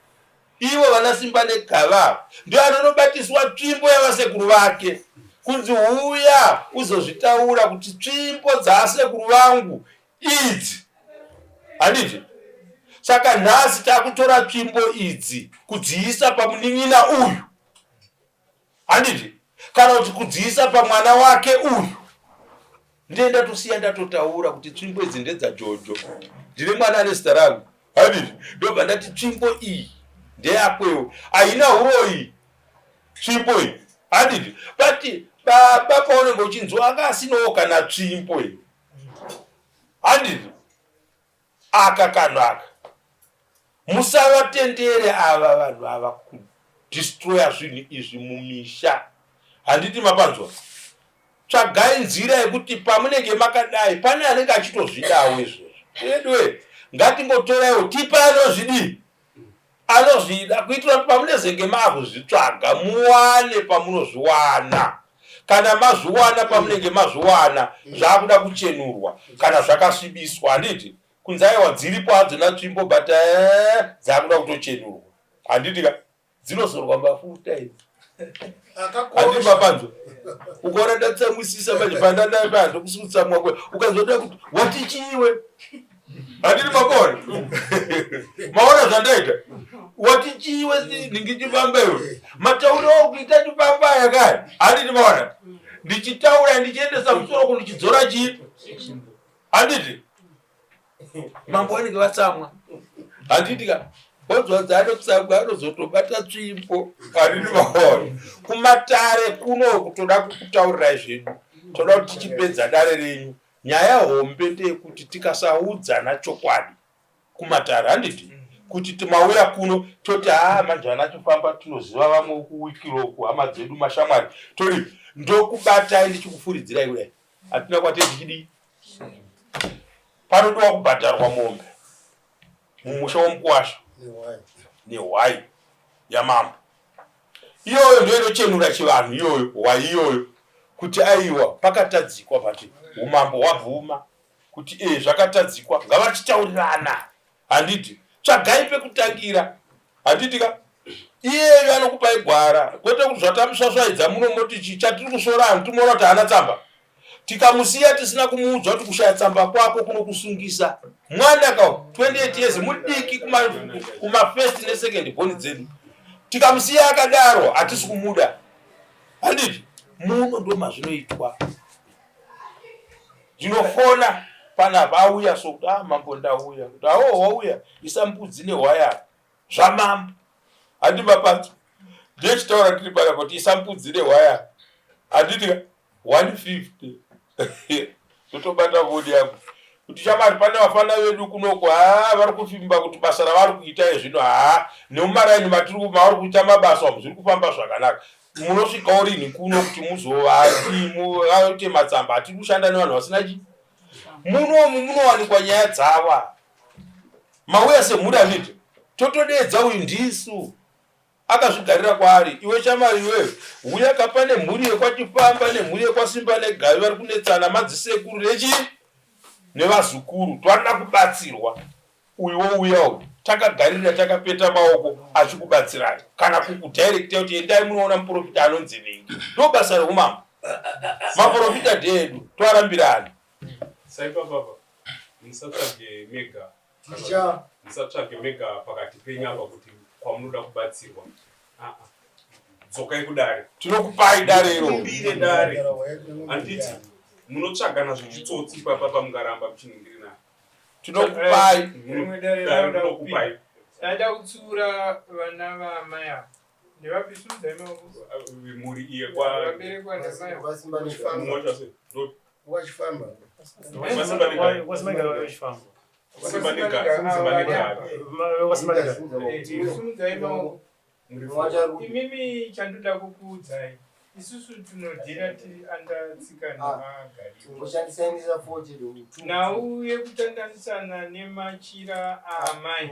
Ivo vana Simba negava ndio anonobatiswa tsvimbo yavasekuru vake. Kunzi huya uzozvitaura kuti tsvimbo dzasekuru vangu idzi handiti saka nhasi takutora tsvimbo idzi kudziisa pamunin'ina uyu handiti kana kuti kudziisa pamwana wake uyu ndiye ndatosiya ndatotaura kuti tsvimbo idzi ndedzajojo ndine mwana ane zita rangu handiti ndobva ndati tsvimbo iyi ndeyakwewo haina huroyi tsvimbo iyi handiti but baba paunenge uchinzwa anga asinawo kana tsvimbo iyi Handiti aka kanhu aka musavatendere ava vanhu ava kudestroya zvinhu izvi mumisha handiti mapanzwa tsvagai nzira yekuti pamunenge makadai pane anenge achitozvidawo izvozvo veduwe ngatingotoraiwo tipe anozvidii Anozvida kuitira kuti pamunezenge maakuzvitsvaga muwane pamunozviwana. Kana mazviwana pamunenge mazviwana zvakuda kuchenurwa kana zvakasvibiswa handiti? Kunzi aiwa dziripo hadzona tsvimbo but eh, dzakuda kutochenurwa handiti ka? Dzinozorwa mafuta idzi. Handiti mapanzwa? Ukaona ndatsamwisisa manje pandandapa handikusi kutsamwa kwe ukanzwa nda kuti wati chiiwe handiti makona maona zvandaita wati chiiwe ningi chifamba iwe matauriro okuita chifamba aya kaya handiti maona ndichitaura ndichiendesa musoro kundichidzora chii handiti Mambo vanenge vatsamwa handiti ka wanzwa dzaanotsamwa anozotobata tsvimbo handiti maona kumatare kuno kutoda kukutaurirai zvedu toda kuti tichipedza dare renyu nyaya hombe ndeyekuti tikasaudzana chokwadi kumatare handiti kuti timauya kuno toti haa manje vana chifamba tinoziva vamwe kuwikiroku hama dzedu mashamwari toti ndokubatai ndichikufuridzirai kudai hatina kwatei tichidii Panodiwa kubhadharwa mombe mumusha womukuwasha nehwai yamambo. Iyoyo ndiyo inochenura chivanhu iyoyo hwai iyoyo kuti aiwa pakatadzikwa but umambo hwabvuma kuti e zvakatadzikwa ngavachitaurirana handiti tsvagai pekutangira handiti ka iyeyo anokupai gwara kwete kuti zvatamusvasvaidza muno moti chi chatiri kusvora hanhu timoona kuti haana tsamba tikamusiya tisina kumuudza kuti kushaya tsamba kwako kunokusungisa mwana ka 28 years mudiki kumafirst kuma nesecond boni dzedu tikamusiya akadaro hatisi kumuda handiti muno ndo mazvinoitwa ndinofona panapa auya so kuti ah mambo ndauya kuti awo wauya isa mbudzi nehwaya zvamambo handi mapanzo ndechitaura ndiri panapa kuti isa mbudzi nehwaya handiti 150 ndotobata foni yangu Kuti shamwari pane vafana vedu kunoko haa vari kufimba kuti basa ravari kuita ezvino haa nemumaraini matiri mavari kuita mabasa umu zviri kufamba zvakanaka. Munosvikawo rinhi kuno kuti muzovati muvaite matsamba hatiri kushanda nevanhu vasina chi munomu munowanikwa nyaya dzavo mauya semhuri hazviiti totodeedza uyu ndisu akazvigarira kwaari iwe shamari iwe huya ka pane mhuri yekwachifamba nemhuri yekwasimba negavi vari kunetsana madzisekuru nechi nevazukuru twarida kubatsirwa uyu wouya uyu takagarira takapeta maoko achikubatsirai kana kukudirecta kuti endai munoona muprofita anonzi ningi ndo basa reumambo maprofita ndeedu twarambirani saipapapa musatsvage mega musatsvage mega pakati penyu apa kuti kwamunoda kubatsirwa ah, ah. dzokai kudare tinokupai dare iro mbire dare handiti munotsvagana zvechitsotsi ipapa pamungaramba muchiningirina tinokupai rimwe dare rinokupai taida kutsiura vana vaamai ava ndevapi sumudzai maoko mhuri iye vaberekwa namai wachifamba Sumudzai maoko imimi chandoda kukuudzai isusu tinodhira tiri anda tsika nemagariro nhau yekutandanisana nemachira aamai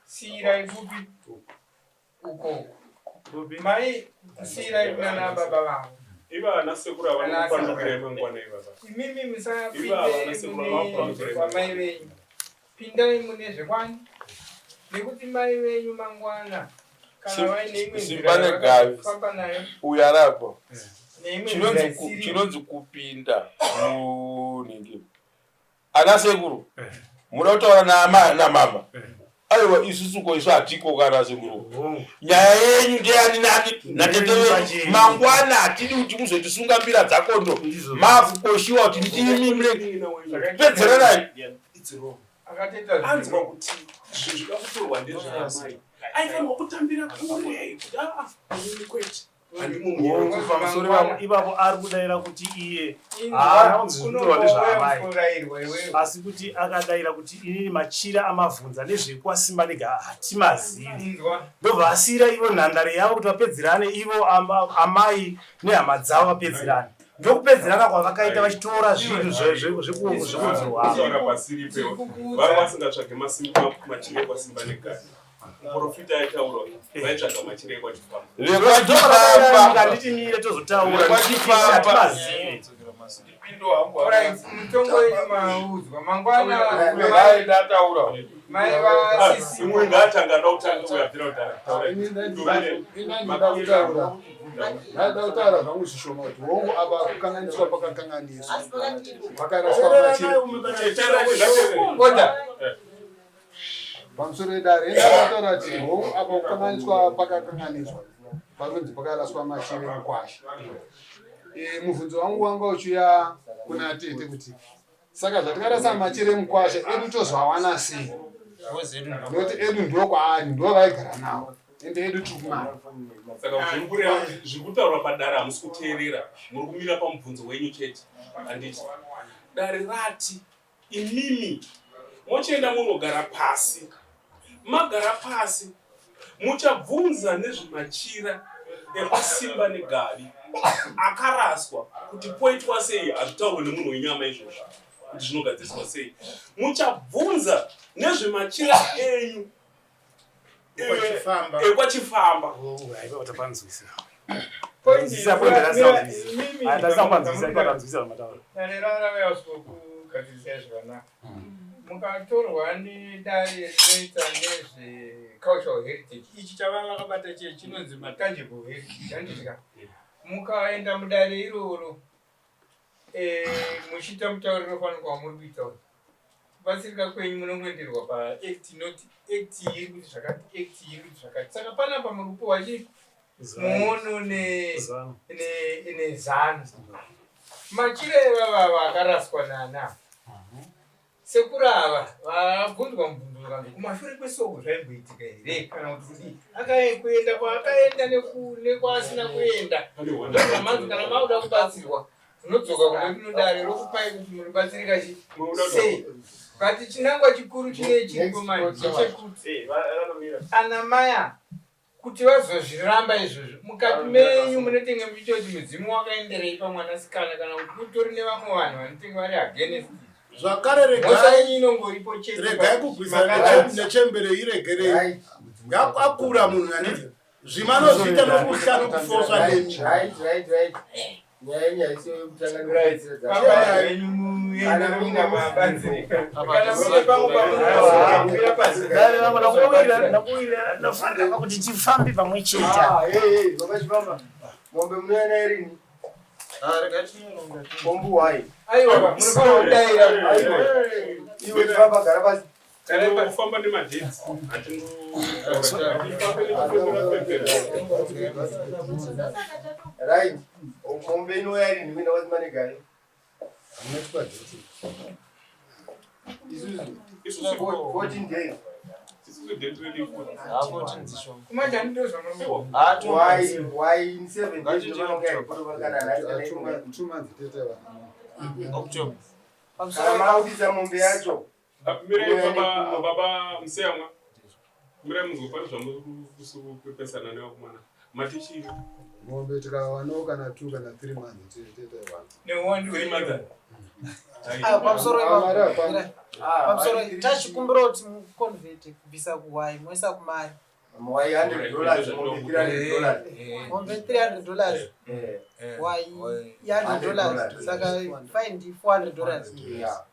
siyirai kupi uko mai siyirai kunana baba vavo iva ana sekuru ava nokupandukira mangwana ivava imimi musapinde mune kwamai venyu pindai mune zvekwani nekuti mai venyu mangwana kana vaine imwe Simba negavi famba nayo uyu arapo neimwe nzira isiri chinonzi kupinda munhingi ana sekuru muda kutaura naama namama aiwa isusu ko isu hatiko kana sekuru nyaya yenyu ndeyani nani natete venyu mangwana hatidi kuti muzotisunga mbira dzakondo makukoshiwa kuti ndimi mune pedzeranai anzwa kuti zvinhu zvida kutorwa ndezvaamai aifanirwa kutambira kure kuti aa inini kwete pamusoro ipapo ari kudaira kuti iye haana kunzi zvinotorwa ndezvaamai asi kuti akadaira kuti inini machira amavhunza nezvekwasimba nega hatimazivi ndobva asiyira ivo nhandare yavo kuti vapedzerane ivo amai nehama dzavo vapedzerane ndokupedzerana kwavakaita vachitora zvinhu zvekurudzi rwavo pasiripe vava vasingatsvage machira ekwasimba negari muprofita aitaura vaitsvaga machira ekwachifamba vekwachitimire tozotaura hatimazivi mutongo wenyu maudzwa mangwana mai vasisi imwe ngaatanga ada kutanga uyabvira kudhara ndaida kutaura zvangu zvishoma kuti hongu apa kukanganiswa pakakanganiswa pakaraswa machira pamusoro edare endakataura kuti hongu apa kukanganiswa pakakanganiswa panonzi pakaraswa machira emukwasha e, mubvunzo wangu wanga uchiuya kuna tete kuti saka zvatikarasa machira emukwasha edu tozoawana sei nokuti edu ndo kwaari ndo vaigara nawo ende edu tiri kumara saka zviri kutaurwa padare hamusi kuteerera muri kumira pamubvunzo wenyu chete handiti dare rati imimi mochienda munogara pasi magara pasi muchabvunza nezvemachira ekwasimba negavi akaraswa kuti poitwa sei hazvitaurwe nemunhu wenyama izvozvo kuti zvinogadziriswa sei muchabvunza nezvemachira enyu ekwachifamba dare raravayausokugadzirisa zvakanaka mukatorwa nedare rinoita nezvecultural heritage ichi chava vakabata chiye chinonzi matangible heritage handitya mukaenda mudare iroro eh, muchiita mutauriro fanirwa wamuri kuita uyu kubatsirika kwenyu munongoenderwa paact not act iri kuti zvakati act iri kuti zvakati saka panapa muri kupiwa chii muono nezano machira evavava akaraswa nana sekuru ava vabvunzwa mubvunzo ukanzi kumashure kwesoko zvaimboitika here kana kuti kudii akakuenda kwaakaenda nekwaasina kuenda ndozvamanzi kana makuda kubatsirwa Munodzoka kune rino dare rokupai kuti munobatsirika chi sei. But chinangwa chikuru chinei chiripo manje ndechekuti ana maya kuti vazozviramba izvozvo mukati menyu munotenge muchitoti mudzimu wakaenderei pamwanasikana kana kuti kutori nevamwe vanhu vanotenge vari against zvakare regai inongoripo chete regai kugwisana nechembere iregerei akura munhu aniti zvimwe anozviita nokutya nokufoswa nemi Ndakuwirira kuti tifambe pamwe chete. Mombe munoyana irini? Kombu wai? Aiwa, munofanira kudaira. Iwe famba gara pasi. Tinofamba nemadhedzi. Right. Mombe inouya rini kuenda kwaSimanegare? Isusu. Isusu 14 days. Isusu date redu Kumanje handindozva Why why in 7 days ndovanonga kana nhasi kana Two months tete vanhu. October. Kana maudisa mombe yacho. Mirai baba baba Museyamwa. Mirai muzwe pane zvamuri kupesana nevakomana. Mati chii? Mombe tikawanawo kana two kana three months tete vanhu. Neuwandu Three months. Ah, pamusoro Ah, mari ipapo. hapana. Pamusoro tachikumbira kuti muconvert kubvisa kuhwai moisa kumari. Why $100 mombe $300. Mombe $300. Hwai $100 saka fine $400. Yeah.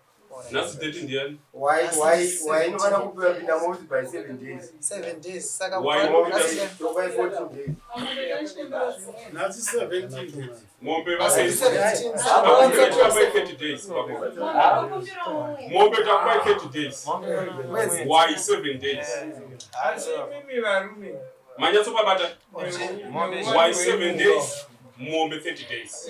Nhasi date ndiani? Why why why inofanira kupiwa pinda mouti by 7 days. 7 days saka Why nhasi- Topai 14 days. Nhasi 17. Mombe Asi vakai. 17 Takupai 30 days pamombe. Mombe takupai 30 days. Why 7 days? Asi imimi varume. Manyatsopabata. Why 7 days? Mombe 30 days.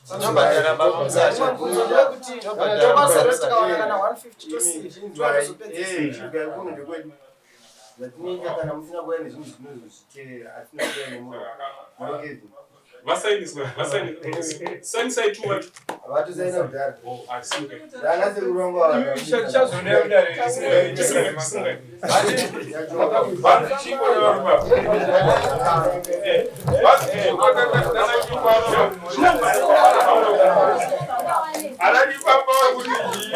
Tobhadhara baba Musacha. Mubvunzo ndewekuti tokwanisa here tikawana kana 150 tosiya Eh, chibva kuno ndekwedu. Zvatinoita kana musina kuuya nezvinhu zvinozozviteerera asina kuuya nemuromo. Murokezi. Vasainiswa, vasainiswa. Sainisai tu vacho. Vatosaina kudhara. Oh, asimuke. Ndana sekuru vangu ava. Chazoda kudare Chisimuke, chisimuke. Vanzi chiko nevarume ava? Vanzi chiko kana chiko ava? Anadipapa kuti chii?